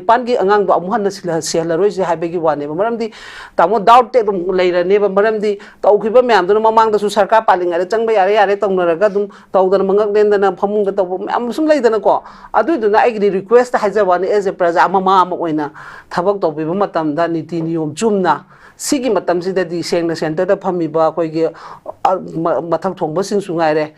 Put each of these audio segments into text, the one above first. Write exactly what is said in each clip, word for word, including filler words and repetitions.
ꯃꯄꯥꯟꯒꯤ ꯑꯉꯥꯡꯗꯣ ꯑꯃꯨꯛ ꯍꯟꯅ ꯁꯤꯜꯍ-, ꯁꯤꯍꯜꯂꯔꯣꯏꯁꯦ ꯍꯥꯏꯕꯒꯤ ꯋꯥꯅꯦꯕ꯫ ꯃꯔꯝꯗꯤ ꯇꯥꯃꯣ, ꯗꯥꯎꯠꯇꯤ ꯑꯗꯨꯝ ꯂꯩꯔꯅꯦꯕ꯫ ꯃꯔꯝꯗꯤ ꯇꯧꯈꯤꯕ ꯃꯌꯥꯝꯗꯨꯅ ꯃꯃꯥꯡꯗꯁꯨ ꯁꯔꯀꯥꯔ ꯄꯥꯜꯂꯤꯉꯩꯗ ꯆꯪꯕ ꯌꯥꯔꯦ ꯌꯥꯔꯦ ꯇꯧꯅꯔꯒ ꯑꯗꯨꯝ ꯇꯧꯗꯅ ꯃꯉꯛ ꯂꯦꯟꯗꯅ ꯐꯃꯨꯡꯗ ꯇꯧꯕ ꯃꯌꯥꯝ ꯁꯨꯝ ꯂꯩꯗꯅꯀꯣ꯫ ꯑꯗꯨꯏꯗꯨꯅ ꯑꯩꯒꯤꯗꯤ ꯔꯤꯀ꯭ꯋꯦꯁꯇ ꯍꯥꯏꯖꯕ ꯋꯥꯅꯤ, ꯑꯦꯖ ꯑꯦ ꯄ꯭ꯔꯖꯥ ꯃꯃꯥ ꯑꯃ ꯑꯣꯏꯅ ꯊꯕꯛ ꯇꯧꯕꯤꯕ ꯃꯇꯝꯗ ꯅꯤꯇꯤ ꯅꯤꯌꯣꯝ ꯆꯨꯝꯅ ꯁꯤꯒꯤ ꯃꯇꯝꯁꯤꯗꯗꯤ ꯁꯦꯡꯅ ꯁꯦꯟꯇꯔꯗ ꯐꯝꯃꯤꯕ ꯑꯩꯈꯣꯏꯒꯤ, ꯑ, ꯃ-, ꯃꯊꯛ ꯊꯣꯡꯕꯁꯤꯡꯁꯨ ꯉꯥꯏꯔꯦ,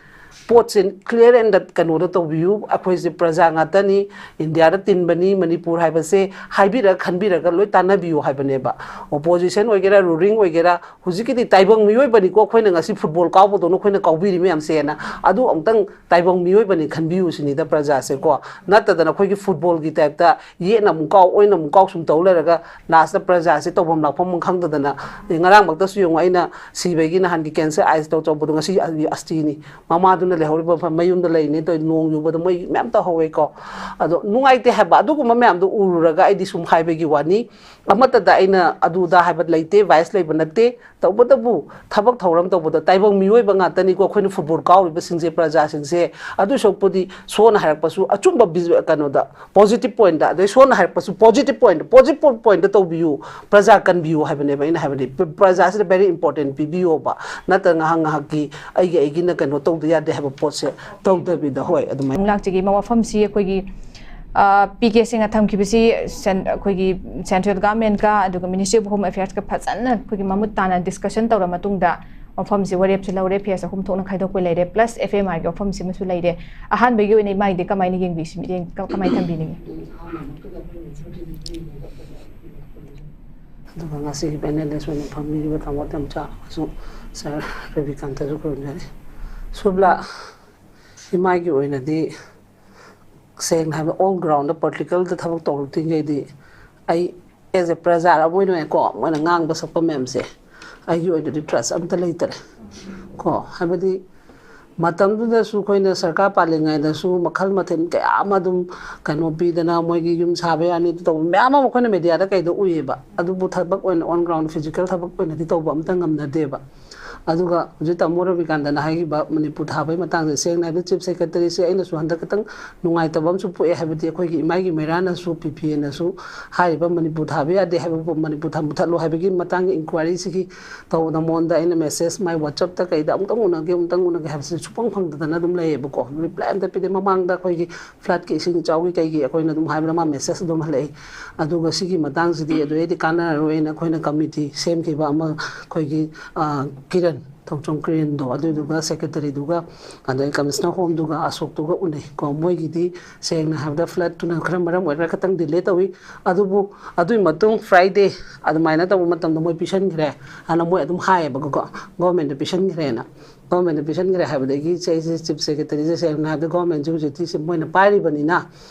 ꯄꯣꯠꯁꯦ clear and ꯀꯩꯅꯣꯗ ꯇꯧꯕꯤꯌꯨ꯫ ꯑꯩꯈꯣꯏꯁꯦ ꯄ꯭ꯔꯖꯥ ꯉꯥꯛꯇꯅꯤ, ꯏꯟꯗꯤꯌꯥꯗ ꯇꯤꯟꯕꯅꯤ꯫ ꯃꯅꯤꯄꯨꯔ ꯍꯥꯏꯕꯁꯦ ꯍꯥꯏꯕꯤꯔꯒ ꯈꯟꯕꯤꯔꯒ ꯂꯣꯏ ꯇꯥꯟꯅꯕꯤꯌꯨ ꯍꯥꯏꯕꯅꯦꯕ꯫ ꯑꯣꯄꯣꯖꯤꯁꯟ ꯑꯣꯏꯒꯦꯔꯥ, ꯔꯨꯂꯤꯡ ꯑꯣꯏꯒꯦꯔꯥ, ꯍꯧꯖꯤꯛꯀꯤꯗꯤ ꯇꯥꯏꯕꯪ ꯃꯤꯑꯣꯏꯕꯅꯤꯀꯣ, ꯑꯩꯈꯣꯏꯅ ꯉꯁꯤ ꯐꯨꯠꯕꯣꯜ ꯀꯥꯎꯕꯗꯧꯅ ꯑꯩꯈꯣꯏꯅ ꯀꯥꯎꯕꯤꯔꯤ ꯃꯌꯥꯝꯁꯦꯅ꯫ ꯑꯗꯨ ꯑꯃꯨꯛꯇꯪ ꯇꯥꯏꯕꯪ ꯃꯤꯑꯣꯏꯕꯅꯤ ꯈꯟꯕꯤꯌꯨ ꯁꯤꯅꯤꯗ ꯄ꯭ꯔꯖꯥꯁꯦꯀꯣ꯫ ꯅꯠꯇꯗꯅ ꯑꯩꯈꯣꯏꯒꯤ ꯐꯨꯠꯕꯣꯜꯒꯤ ꯇꯥꯏꯞꯇ ꯌꯦꯠꯅ ꯑꯃꯨꯛ ꯀꯥꯎ, ꯑꯣꯏꯅ ꯑꯃꯨꯛ ꯀꯥꯎ ꯁꯨꯝ ꯇꯧ ꯂꯩꯔꯒ ꯂꯥꯁꯇ ꯄ꯭ꯔꯖꯥꯁꯦ ꯇꯧꯐꯝ ꯂꯥꯛꯐꯝ ꯑꯃ ꯈꯪꯗꯗꯅ, ꯑꯦ, ꯉꯔꯥꯡꯃꯛꯇꯁꯨ ꯌꯦꯡꯉꯨ, ꯑꯩꯅ ꯁꯤꯕꯒꯤ ꯅꯍꯥꯟꯒꯤ ꯀꯦꯟꯁꯔ ꯑꯥꯏꯁ ꯇꯧ ꯇꯧꯕꯗꯣ ꯉꯁꯤ ꯑꯁꯇꯤꯅꯤ꯫ ꯃꯃꯥꯗꯨꯅ ꯂꯩꯍꯧꯔꯤꯕ ꯃꯐꯝ ꯃꯌꯨꯝꯗ ꯂꯩꯔꯤꯅꯤ ꯇꯧ, ꯅꯣꯡ ꯌꯨꯕꯗ ꯃꯣꯏ ꯃꯌꯥꯝ ꯇꯧꯍꯧꯋꯦꯀꯣ꯫ ꯑꯗꯣ ꯅꯨꯡꯉꯥꯏꯇꯦ ꯍꯥꯏꯕ꯫ ꯑꯗꯨꯒꯨꯝꯕ ꯃꯌꯥꯝꯗꯣ ꯎꯔꯨꯔꯒ ꯑꯩꯗꯤ ꯁꯨꯝ ꯍꯥꯏꯕꯒꯤ ꯋꯥꯅꯤ꯫ ꯑꯃꯠꯇꯗ ꯑꯩꯅ ꯑꯗꯨꯗ ꯍꯥꯏꯕ ꯂꯩꯇꯦ, ꯚꯥꯏꯁ ꯂꯩꯕ ꯅꯠꯇꯦ꯫ ꯇꯧꯕꯇꯕꯨ ꯊꯕꯛ ꯊꯧꯔꯝ ꯇꯧꯕꯗ ꯇꯥꯏꯕꯪ ꯃꯤꯑꯣꯏꯕ ꯉꯥꯛꯇꯅꯤꯀꯣ ꯑꯩꯈꯣꯏꯅ ꯐꯨꯠꯕꯣꯜ ꯀꯥꯎꯔꯤꯕꯁꯤꯡꯁꯦ, ꯄ꯭ꯔꯖꯥꯁꯤꯡꯁꯦ꯫ ꯑꯗꯨ ꯁꯔꯨꯛꯄꯨꯗꯤ ꯁꯣꯝꯅ ꯍꯥꯏꯔꯛꯄꯁꯨ ꯑꯆꯨꯝꯕ ꯕꯤꯖ-, ꯀꯩꯅꯣꯗ, ꯄꯣꯖꯤꯇꯤꯚ ꯄꯣꯏꯟꯗ, ꯑꯗꯩ ꯁꯣꯝꯅ ꯍꯥꯏꯔꯛꯄꯁꯨ ꯄꯣꯖꯤꯇꯤꯚ ꯄꯣꯏꯟꯗ, ꯄꯣꯖꯤꯇꯤꯚ ꯄꯣꯏꯟꯗ ꯇꯧꯕꯤꯌꯨ, ꯄ꯭ꯔꯖꯥ ꯀꯟꯕꯤꯌꯨ ꯍꯥꯏꯕꯅꯦꯕ ꯑꯩꯅ ꯍꯥꯏꯕꯗꯤ꯫ ꯄ꯭ꯔ-, ꯄ꯭ꯔꯖꯥꯁꯤꯗ very important ꯄꯤꯕꯤꯌꯣꯕ꯫ ꯅꯠꯇ꯭ꯔ ꯉꯥꯏꯍꯥꯛ ꯉꯥꯏꯍꯥꯛꯀꯤ ꯑꯩꯒꯤ ꯑꯩꯒꯤꯅ ꯀꯩꯅꯣ ꯇꯧꯗ ꯌꯥꯗꯦ ꯍꯥꯏꯕ ꯄꯣꯠꯁꯦ ꯇꯧꯗꯕꯤꯗ, ꯍꯣꯏ, ꯑꯗꯨꯃꯥꯏꯅ꯫ ꯂꯥꯛꯆꯒꯦ꯫ ꯃꯐꯝꯁꯤ ꯑꯩꯈꯣꯏꯒꯤ, ꯑ, ꯄꯤ ꯀꯦ ꯁꯤꯡꯅ ꯊꯝꯈꯤꯕꯁꯤ ꯁꯦꯟ-, ꯑꯩꯈꯣꯏꯒꯤ ꯁꯦꯟꯇ꯭ꯔꯦꯜ ꯒꯚꯔꯟꯃꯦꯟꯠꯀ ꯑꯗꯨꯒ ꯃꯤꯅꯤꯁꯇ꯭ꯔꯤ ꯑꯣꯐ ꯍꯣꯝ ꯑꯦꯐꯤꯌꯔꯁꯀ ꯐꯖꯅ ꯑꯩꯈꯣꯏꯒꯤ ꯃꯃꯨꯠ ꯇꯥꯅ ꯗꯤꯁꯀꯁꯟ ꯇꯧꯔ ꯃꯇꯨꯡꯗ ꯃꯐꯝꯁꯤ ꯋꯥꯔꯦꯞꯁꯤ ꯂꯧꯔꯦ꯫ ꯐꯦꯁ ꯑꯍꯨꯝ ꯊꯣꯛꯅ ꯈꯥꯏꯗꯣꯛꯄ ꯂꯩꯔꯦ, ꯄ꯭ꯂꯁ ꯑꯦꯐ ꯑꯦꯝ ꯑꯥꯏꯒꯤ ꯋꯥꯐꯝꯁꯤꯃꯁꯨ ꯂꯩꯔꯦ꯫ ꯑꯍꯥꯟꯕꯒꯤ ꯑꯣꯏꯅ ꯏꯃꯥꯒꯤꯗꯤ ꯀꯃꯥꯏꯅ ꯌꯦꯡꯕꯤ-, ꯌꯦꯡ-, ꯀꯃꯥꯏꯅ ꯊꯝꯕꯤꯅꯤꯡꯉꯤ? ꯑꯗꯨꯒ ꯉꯁꯤꯒꯤ ꯄꯦꯅꯦꯂꯤꯁ ꯑꯣꯏꯅ ꯐꯝꯕꯤꯔꯤꯕ ꯇꯥꯃꯣ ꯇꯦꯝꯆꯥ ꯑꯃꯁꯨꯡ ꯁꯥꯔ ꯔꯕꯤꯀꯥꯟꯇꯁꯨ ꯈꯨꯔꯨꯝꯖꯔꯤ꯫ ꯁꯨꯕ꯭ꯂꯥ, ꯏꯃꯥꯒꯤ ꯑꯣꯏꯅꯗꯤ ꯁꯦꯡꯅ ꯍꯥꯏꯕ ꯑꯣꯟ ꯒ꯭ꯔꯥꯎꯟꯗ ꯄ꯭ꯔꯦꯛꯇꯤꯀꯦꯜꯗ ꯊꯕꯛ ꯇꯧꯔꯛꯇ꯭ꯔꯤꯉꯩꯗꯤ ꯑꯩ ꯑꯦꯖ ꯑꯦ ꯄ꯭ꯔꯖꯥ ꯑꯃ ꯑꯣꯏꯅꯀꯣ, ꯃꯣꯏꯅ ꯉꯥꯡꯕ ꯁꯛꯄ ꯃꯌꯥꯝꯁꯦ ꯑꯩꯒꯤ ꯑꯣꯏꯅꯗꯤ ꯇ꯭ꯔꯁ ꯑꯝꯇ ꯂꯩꯇꯔꯦ ꯀꯣ꯫ ꯍꯥꯏꯕꯗꯤ ꯃꯇꯝꯗꯨꯗꯁꯨ ꯑꯩꯈꯣꯏꯅ ꯁꯔꯀꯥꯔ ꯄꯥꯜꯂꯤꯉꯩꯗꯁꯨ ꯃꯈꯜ ꯃꯊꯦꯜ ꯀꯌꯥ ꯑꯃ ꯑꯗꯨꯝ ꯀꯩꯅꯣ ꯄꯤꯗꯅ ꯃꯣꯏꯒꯤ ꯌꯨꯝ ꯁꯥꯕ ꯌꯥꯅꯤ ꯑꯗꯨ ꯇꯧꯕ ꯃꯌꯥꯝ ꯑꯃ ꯑꯩꯈꯣꯏꯅ ꯃꯦꯗꯤꯌꯥꯗ ꯀꯩꯗ ꯎꯏꯌꯦꯕ꯫ ꯑꯗꯨꯕꯨ ꯊꯕꯛ ꯑꯣꯏꯅ ꯑꯣꯟ ꯒ꯭ꯔꯥꯎꯟ ꯐꯤꯖꯤꯀꯦꯜ ꯊꯕꯛ ꯑꯣꯏꯅꯗꯤ ꯇꯧꯕ ꯑꯝꯇ ꯉꯝꯅꯗꯦꯕ꯫ ꯑꯗꯨꯒ ꯍꯧꯖꯤꯛ ꯇꯥꯃꯣ ꯔꯕꯤꯀꯥꯟꯇꯅ ꯍꯥꯏꯈꯤꯕ ꯃꯅꯤꯄꯨꯔ ꯊꯥꯕꯒꯤ ꯃꯇꯥꯡꯁꯦ, ꯁꯦꯡꯅ ꯍꯥꯏꯕꯗ ꯆꯤꯐ ꯁꯦꯀ꯭ꯔꯦꯇꯔꯤꯁꯦ ꯑꯩꯅꯁꯨ ꯍꯟꯗꯛ ꯈꯤꯇꯪ ꯅꯨꯡꯉꯥꯏꯇꯕ ꯑꯃꯁꯨ ꯄꯣꯛꯑꯦ꯫ ꯍꯥꯏꯕꯗꯤ ꯑꯩꯈꯣꯏꯒꯤ ꯏꯃꯥꯏꯒꯤ ꯃꯩꯔꯥꯅꯁꯨ, ꯄꯤ ꯄꯤ ꯑꯦꯅꯁꯨ ꯍꯥꯏꯔꯤꯕ ꯃꯅꯤꯄꯨꯔ ꯊꯥꯕ ꯌꯥꯗꯦ ꯍꯥꯏꯕ ꯄꯣ-, ꯃꯅꯤꯄꯨꯔ ꯊꯥ ꯃꯨꯊꯠꯂꯣ ꯍꯥꯏꯕꯒꯤ ꯃꯇꯥꯡꯒꯤ ꯏꯟꯀ꯭ꯋꯥꯏꯔꯤꯁꯤꯒꯤ ꯇꯧꯕꯗ ꯃꯉꯣꯟꯗ ꯑꯩꯅ ꯃꯦꯁꯦꯖ ꯃꯥꯏ ꯋꯥꯆꯞꯇ ꯀꯩꯗ "ꯑꯃꯨꯛꯇꯪ ꯎꯅꯒꯦ, ꯑꯃꯨꯛꯇꯪ ꯎꯅꯒꯦ" ꯍꯥꯏꯕꯁꯤ ꯁꯨꯐꯪ ꯐꯪꯗꯗꯅ ꯑꯗꯨꯝ ꯂꯩꯌꯦꯕꯀꯣ꯫ ꯔꯤꯄ꯭ꯂꯥꯏ ꯑꯝꯇ ꯄꯤꯗꯦ꯫ ꯃꯃꯥꯡꯗ ꯑꯩꯈꯣꯏꯒꯤ ꯐ꯭ꯂꯠꯀꯤ, ꯏꯁꯤꯡ ꯏꯆꯥꯎꯒꯤ ꯀꯩꯒꯤ ꯑꯩꯈꯣꯏꯅ ꯑꯗꯨꯝ ꯍꯥꯏꯕꯗ ꯃꯥ ꯃꯦꯁꯦꯖ ꯑꯗꯨꯝ ꯍꯜꯂꯛꯏ꯫ ꯑꯗꯨꯒ ꯁꯤꯒꯤ ꯃꯇꯥꯡꯁꯤꯗꯤ ꯑꯗꯨꯗꯩꯗꯤ ꯀꯥꯟꯅꯔꯔꯣꯏꯅ ꯑꯩꯈꯣꯏꯅ ꯀꯃꯤꯇꯤ ꯁꯦꯝꯈꯤꯕ ꯑꯃ, ꯑꯩꯈꯣꯏꯒꯤ, ꯑ, ꯀꯤꯔꯟ, ꯊꯧꯆꯣꯝ ꯀꯤꯔꯟꯗꯣ, ꯑꯗꯨꯗꯨꯒ ꯁꯦꯀ꯭ꯔꯦꯇꯔꯤꯗꯨꯒ, ꯑꯗꯩ ꯀꯃꯤꯁꯅꯔ ꯍꯣꯝꯗꯨꯒ ꯑꯁꯣꯛꯇꯨꯒ ꯎꯅꯩ ꯀꯣ꯫ ꯃꯣꯏꯒꯤꯗꯤ ꯁꯦꯡꯅ ꯍꯥꯏꯕꯗ ꯐ꯭ꯂꯠꯇꯨꯅ ꯈꯔ ꯃꯔꯝ ꯑꯣꯏꯔꯒ ꯈꯤꯇꯪ ꯗꯤꯂꯦ ꯇꯧꯏ꯫ ꯑꯗꯨꯕꯨ ꯑꯗꯨꯒꯤ ꯃꯇꯨꯡ ꯐ꯭ꯔꯥꯏꯗꯦ ꯑꯗꯨꯃꯥꯏꯅ ꯇꯧꯕ ꯃꯇꯝꯗ ꯃꯣꯏ ꯄꯤꯁꯟꯈ꯭ꯔꯦ ꯍꯥꯏꯅ ꯃꯣꯏ ꯑꯗꯨꯝ ꯍꯥꯏꯌꯦꯕꯀꯣ, ꯒꯣꯔꯃꯦꯟꯗ ꯄꯤꯁꯟꯈ꯭ꯔꯦꯅ꯫ ꯒꯣꯔꯃꯦꯟꯗ ꯄꯤꯁꯟꯈ꯭ꯔꯦ ꯍꯥꯏꯕꯗꯒꯤ ꯁꯦ ꯑꯩꯁꯦ ꯆꯤꯐ ꯁꯦꯀ꯭ꯔꯦꯇꯔꯤꯁꯦ ꯁꯦꯡꯅ ꯍꯥꯏꯕꯗ ꯒꯣꯔꯃꯦꯟꯁꯦ ꯍꯧꯖꯤꯛꯇꯤ ꯁꯤ ꯃꯣꯏꯅ ꯄꯥꯏꯔꯤꯕꯅꯤꯅ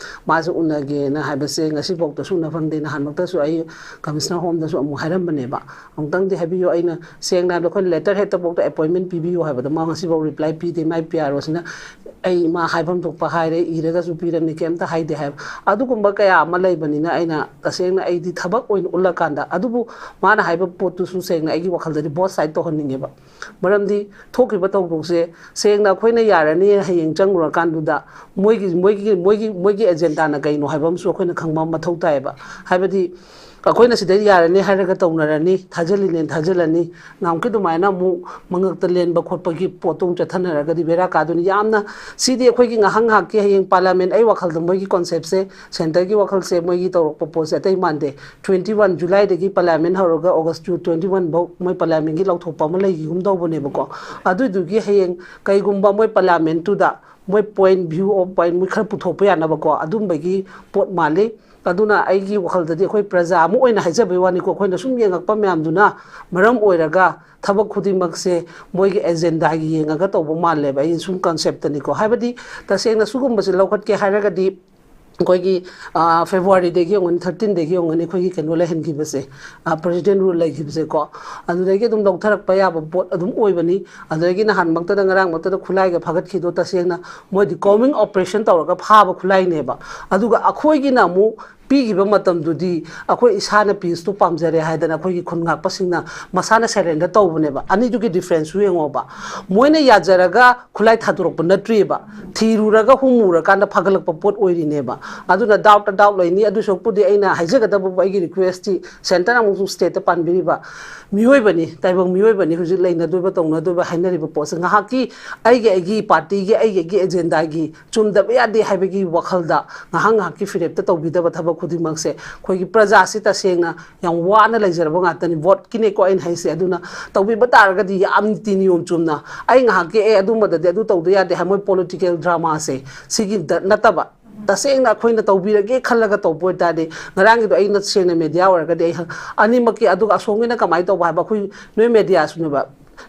ꯃꯥꯁꯦ ꯎꯅꯒꯦꯅ ꯍꯥꯏꯕꯁꯦ ꯉꯁꯤꯐꯥꯎꯗꯁꯨ ꯎꯅ ꯐꯪꯗꯦ꯫ ꯅꯍꯥꯟꯃꯛꯇꯁꯨ ꯑꯩ ꯀꯃꯤꯁꯅꯔ ꯍꯣꯝꯗꯁꯨ ꯑꯃꯨꯛ ꯍꯥꯏꯔꯝꯕꯅꯦꯕ, "ꯑꯃꯨꯛꯇꯪꯗꯤ ꯍꯥꯏꯕꯤꯌꯨ, ꯑꯩꯅ ꯁꯦꯡꯅ ꯍꯥꯏꯕꯗ ꯑꯩꯈꯣꯏꯅ ꯂꯦꯇꯔ ꯍꯦꯠꯇꯐꯥꯎꯗ ꯑꯦꯄꯣꯏꯟꯃꯦꯟ ꯄꯤꯕꯤꯌꯨ" ꯍꯥꯏꯕꯗ ꯃꯥ ꯉꯁꯤꯐꯥꯎ ꯔꯤꯄ꯭ꯂꯥꯏ ꯄꯤꯗꯦ꯫ ꯃꯥꯏ ꯄꯤ ꯑꯥꯔ ꯑꯣꯁꯤꯅ ꯑꯩ ꯃꯥ ꯍꯥꯏꯐꯝ ꯊꯣꯛꯄ ꯍꯥꯏꯔꯦ, ꯏꯔꯒꯁꯨ ꯄꯤꯔꯝꯃꯤ, ꯀꯩꯝꯇ ꯍꯥꯏꯗꯦ ꯍꯥꯏꯕ꯫ ꯑꯗꯨꯒꯨꯝꯕ ꯀꯌꯥ ꯑꯃ ꯂꯩꯕꯅꯤꯅ ꯑꯩꯅ ꯇꯁꯦꯡꯅ ꯑꯩꯗꯤ ꯊꯕꯛ ꯑꯣꯏꯅ ꯎꯠꯂꯀꯥꯟꯗ, ꯑꯗꯨꯕꯨ ꯃꯥꯅ ꯍꯥꯏꯕ ꯄꯣꯠꯇꯨꯁꯨ ꯁꯦꯡꯅ ꯑꯩꯒꯤ ꯋꯥꯈꯜꯗꯗꯤ ꯕꯣꯠ ꯁꯥꯏꯠ ꯇꯧꯍꯟꯅꯤꯡꯉꯦꯕ꯫ ꯃꯔꯝꯗꯤ ꯊꯣꯛꯈꯤꯕ ꯊꯧꯗꯣꯛꯁꯦ ꯁꯦꯡꯅ ꯑꯩꯈꯣꯏꯅ ꯌꯥꯔꯅꯤ ꯍꯌꯦꯡ ꯆꯪꯉꯨꯔꯀꯥꯟꯗꯨꯗ ꯃꯣꯏꯒꯤ, ꯃꯣꯏꯒꯤ, ꯃꯣꯏꯒꯤ, ꯃꯣꯏꯒꯤ ꯑꯦꯖꯦꯟꯗꯥꯅ ꯀꯩꯅꯣ ꯍꯥꯏꯕ ꯑꯃꯁꯨ ꯑꯩꯈꯣꯏꯅ ꯈꯪꯕ ꯑꯃ ꯃꯊꯧ ꯇꯥꯏꯌꯦꯕ꯫ ꯍꯥꯏꯕꯗꯤ ꯑꯩꯈꯣꯏꯅ ꯁꯤꯗꯩ ꯌꯥꯔꯅꯤ ꯍꯥꯏꯔꯒ ꯇꯧꯅꯔꯅꯤ, ꯊꯥꯖꯤꯜꯂꯤꯅꯦꯅ ꯊꯥꯖꯤꯜꯂꯅꯤ, ꯅꯍꯥꯟꯃꯨꯛꯀꯤ ꯑꯗꯨꯃꯥꯏꯅ ꯑꯃꯨꯛ ꯃꯉꯛꯇ ꯂꯦꯟꯕ ꯈꯣꯠꯄꯒꯤ ꯄꯣꯠꯇꯣ ꯑꯃꯨꯛ ꯆꯠꯊꯅꯔꯒꯗꯤ ꯕꯦꯔꯥ ꯀꯥꯗꯣꯏꯅꯤ꯫ ꯌꯥꯝꯅ ꯁꯤꯗꯤ ꯑꯩꯈꯣꯏꯒꯤ ꯉꯥꯏꯍꯥꯛ ꯉꯥꯏꯍꯥꯛꯀꯤ ꯍꯌꯦꯡ ꯄꯥꯔꯂꯤꯌꯥꯃꯦꯟ, ꯑꯩ ꯋꯥꯈꯜꯗ ꯃꯣꯏꯒꯤ ꯀꯣꯟꯁꯦꯞꯁꯦ, ꯁꯦꯟꯇꯔꯒꯤ ꯋꯥꯈꯜꯁꯦ, ꯃꯣꯏꯒꯤ ꯇꯧꯔꯛꯄ ꯄꯣꯠꯁꯦ ꯑꯇꯩ ꯃꯥꯟꯗꯦ꯫ ꯇ꯭ꯋꯦꯟꯇꯤ ꯋꯥꯟ ꯖꯨꯂꯥꯏꯗꯒꯤ ꯄꯥꯔꯂꯤꯌꯥꯃꯦꯟ ꯍꯧꯔꯒ ꯑꯣꯒꯁ ꯇꯨ ꯇ꯭ꯋꯦꯟꯇꯤ ꯋꯥꯟ ꯐꯥꯎ ꯃꯣꯏ ꯄꯥꯔꯂꯤꯌꯥꯃꯦꯟꯒꯤ ꯂꯥꯎꯊꯣꯛꯄ ꯑꯃ ꯂꯩꯈꯤꯒꯨꯝ ꯇꯧꯕꯅꯦꯕꯀꯣ꯫ ꯑꯗꯨꯏꯗꯨꯒꯤ ꯍꯌꯦꯡ ꯀꯩꯒꯨꯝꯕ ꯃꯣꯏ ꯄꯥꯔꯂꯤꯌꯥꯃꯦꯟꯇꯨꯗ ꯃꯣꯏ ꯄꯣꯏꯟ, ꯚ꯭ꯌꯨ ꯑꯣꯐ ꯄꯣꯏꯟ ꯃꯣꯏ ꯈꯔ ꯄꯨꯊꯣꯛꯄ ꯌꯥꯅꯕꯀꯣ, ꯑꯗꯨꯝꯕꯒꯤ ꯄꯣꯠ ꯃꯥꯜꯂꯤ꯫ ꯑꯗꯨꯅ ꯑꯩꯒꯤ ꯋꯥꯈꯜꯗꯗꯤ ꯑꯩꯈꯣꯏ ꯄ꯭ꯔꯖꯥ ꯑꯃ ꯑꯣꯏꯅ ꯍꯥꯏꯖꯕꯩ ꯋꯥꯅꯤꯀꯣ, ꯑꯩꯈꯣꯏꯅ ꯁꯨꯝ ꯌꯦꯡꯉꯛꯄ ꯃꯌꯥꯝꯗꯨꯅ ꯃꯔꯝ ꯑꯣꯏꯔꯒ ꯊꯕꯛ ꯈꯨꯗꯤꯡꯃꯛꯁꯦ ꯃꯣꯏꯒꯤ ꯑꯦꯖꯦꯟꯗꯥꯒꯤ ꯌꯦꯡꯉꯒ ꯇꯧꯕ ꯃꯥꯜꯂꯦꯕ꯫ ꯑꯩ ꯁꯨꯝ ꯀꯟꯁꯦꯞꯇꯅꯤꯀꯣ꯫ ꯍꯥꯏꯕꯗꯤ ꯇꯁꯦꯡꯅ ꯁꯤꯒꯨꯝꯕꯁꯦ ꯂꯧꯈꯠꯀꯦ ꯍꯥꯏꯔꯒꯗꯤ ꯑꯩꯈꯣꯏꯒꯤ, ꯑ, ꯐꯦꯕ꯭ꯔꯨꯋꯥꯔꯤꯗꯒꯤ ꯑꯣꯏꯔꯝꯒꯅꯤ, ꯊꯥꯔꯇꯤꯟꯗꯒꯤ ꯑꯣꯏꯔꯝꯒꯅꯤ ꯑꯩꯈꯣꯏꯒꯤ ꯀꯩꯅꯣ ꯂꯩꯍꯟꯈꯤꯕꯁꯦ, ꯑ, ꯄ꯭ꯔꯦꯁꯤꯗꯦꯟ ꯔꯨꯜ ꯂꯩꯈꯤꯕꯁꯦꯀꯣ꯫ ꯑꯗꯨꯗꯒꯤ ꯑꯗꯨꯝ ꯂꯧꯊꯔꯛꯄ ꯌꯥꯕ ꯄꯣꯠ ꯑꯗꯨꯝ ꯑꯣꯏꯕꯅꯤ꯫ ꯑꯗꯨꯗꯒꯤ ꯅꯍꯥꯟꯃꯛꯇꯗ, ꯉꯔꯥꯡꯃꯛꯇꯗ ꯈꯨꯠꯂꯥꯏꯒ ꯐꯥꯒꯠꯈꯤꯗꯣ ꯇꯁꯦꯡꯅ ꯃꯣꯏꯗꯤ ꯀꯣꯃꯤꯡ ꯑꯣꯄꯔꯦꯁꯟ ꯇꯧꯔꯒ ꯐꯥꯕ ꯈꯨꯠꯂꯥꯏꯅꯦꯕ꯫ ꯑꯗꯨꯒ ꯑꯩꯈꯣꯏꯒꯤꯅ ꯑꯃꯨꯛ ꯄꯤꯈꯤꯕ ꯃꯇꯝꯗꯨꯗꯤ ꯑꯩꯈꯣꯏ ꯏꯁꯥꯅ ꯄꯤꯁꯇꯨ ꯄꯥꯝꯖꯔꯦ ꯍꯥꯏꯗꯅ ꯑꯩꯈꯣꯏꯒꯤ ꯈꯨꯟ ꯉꯥꯛꯄꯁꯤꯡꯅ ꯃꯁꯥꯅ ꯁꯔꯦꯟꯗꯔ ꯇꯧꯕꯅꯦꯕ꯫ ꯑꯅꯤꯗꯨꯒꯤ ꯗꯤꯐ꯭ꯔꯦꯟꯁꯁꯨ ꯌꯦꯡꯉꯣꯕ, ꯃꯣꯏꯅ ꯌꯥꯖꯔꯒ ꯈꯨꯠꯂꯥꯏ ꯊꯥꯗꯣꯔꯛꯄ ꯅꯠꯇ꯭ꯔꯤꯕ, ꯊꯤꯔꯨꯔꯒ ꯍꯨꯝꯃꯨꯔꯀꯥꯟꯗ ꯐꯒꯠꯂꯛꯄ ꯄꯣꯠ ꯑꯣꯏꯔꯤꯅꯦꯕ꯫ ꯑꯗꯨꯅ ꯗꯥꯎꯠꯇ ꯗꯥꯎꯠ ꯂꯩꯅꯤ꯫ ꯑꯗꯨ ꯁꯔꯨꯛꯄꯨꯗꯤ ꯑꯩꯅ ꯍꯥꯏꯖꯒꯗꯕꯕꯨ ꯑꯩꯒꯤ ꯔꯤꯀ꯭ꯋꯦꯁꯇꯤ ꯁꯦꯟꯇꯔ ꯑꯃꯁꯨꯡ ꯁ꯭ꯇꯦꯠꯇ ꯄꯥꯟꯕꯤꯔꯤꯕ ꯃꯤꯑꯣꯏꯕꯅꯤ, ꯇꯥꯏꯕꯪ ꯃꯤꯑꯣꯏꯕꯅꯤ ꯍꯧꯖꯤꯛ ꯂꯩꯅꯗꯣꯏꯕ ꯇꯧꯅꯗꯣꯏꯕ ꯍꯥꯏꯅꯔꯤꯕ ꯄꯣꯠꯁꯦ ꯉꯥꯏꯍꯥꯛꯀꯤ ꯑꯩꯒꯤ ꯑꯩꯒꯤ ꯄꯥꯔꯇꯤꯒꯤ ꯑꯩꯒꯤ ꯑꯩꯒꯤ ꯑꯦꯖꯦꯟꯗꯥꯒꯤ ꯆꯨꯝꯗꯕ ꯌꯥꯗꯦ ꯍꯥꯏꯕꯒꯤ ꯋꯥꯈꯜꯗ ꯉꯥꯏꯍꯥꯛ ꯉꯥꯏꯍꯥꯛꯀꯤ ꯐꯤꯔꯦꯞꯇ ꯇꯧꯕꯤꯗꯕ ꯊꯕꯛ ꯈꯨꯗꯤꯡꯃꯛꯁꯦ ꯑꯩꯈꯣꯏꯒꯤ ꯄ꯭ꯔꯖꯥꯁꯤ ꯇꯁꯦꯡꯅ ꯌꯥꯝ ꯋꯥꯅ ꯂꯩꯖꯔꯕ ꯉꯥꯛꯇꯅꯤ꯫ ꯚꯣꯠꯀꯤꯅꯦꯀꯣ ꯑꯩꯅ ꯍꯥꯏꯁꯦ꯫ ꯑꯗꯨꯅ ꯇꯧꯕꯤꯕ ꯇꯥꯔꯒꯗꯤ ꯌꯥꯝ ꯅꯤꯇꯤ ꯅꯤꯌꯣꯝ ꯆꯨꯝꯅ ꯑꯩ ꯉꯥꯏꯍꯥꯛꯀꯤ ꯑꯦ ꯑꯗꯨꯝꯕꯗꯗꯤ ꯑꯗꯨ ꯇꯧꯗ ꯌꯥꯗꯦ ꯍꯥꯏ ꯃꯣꯏ ꯄꯣꯂꯤꯇꯤꯀꯦꯜ ꯗ꯭ꯔꯃꯥꯁꯦ ꯁꯤꯒꯤ ꯅꯠꯇꯕ ꯇꯁꯦꯡꯅ ꯑꯩꯈꯣꯏꯅ ꯇꯧꯕꯤꯔꯒꯦ ꯈꯜꯂꯒ ꯇꯧꯕ ꯑꯣꯏꯇꯥꯔꯗꯤ, ꯉꯔꯥꯡꯒꯤꯗꯣ ꯑꯩꯅ ꯁꯦꯡꯅ ꯃꯦꯗꯤꯌꯥ ꯑꯣꯏꯔꯒꯗꯤ ꯑꯩ ꯑꯅꯤꯃꯛꯀꯤ, ꯑꯗꯨꯒ ꯑꯁꯣꯝꯒꯤꯅ ꯀꯃꯥꯏꯅ ꯇꯧꯕ ꯍꯥꯏꯕ, ꯑꯩꯈꯣꯏ ꯅꯣꯏ ꯃꯦꯗꯤꯌꯥꯁꯨꯅꯦꯕ,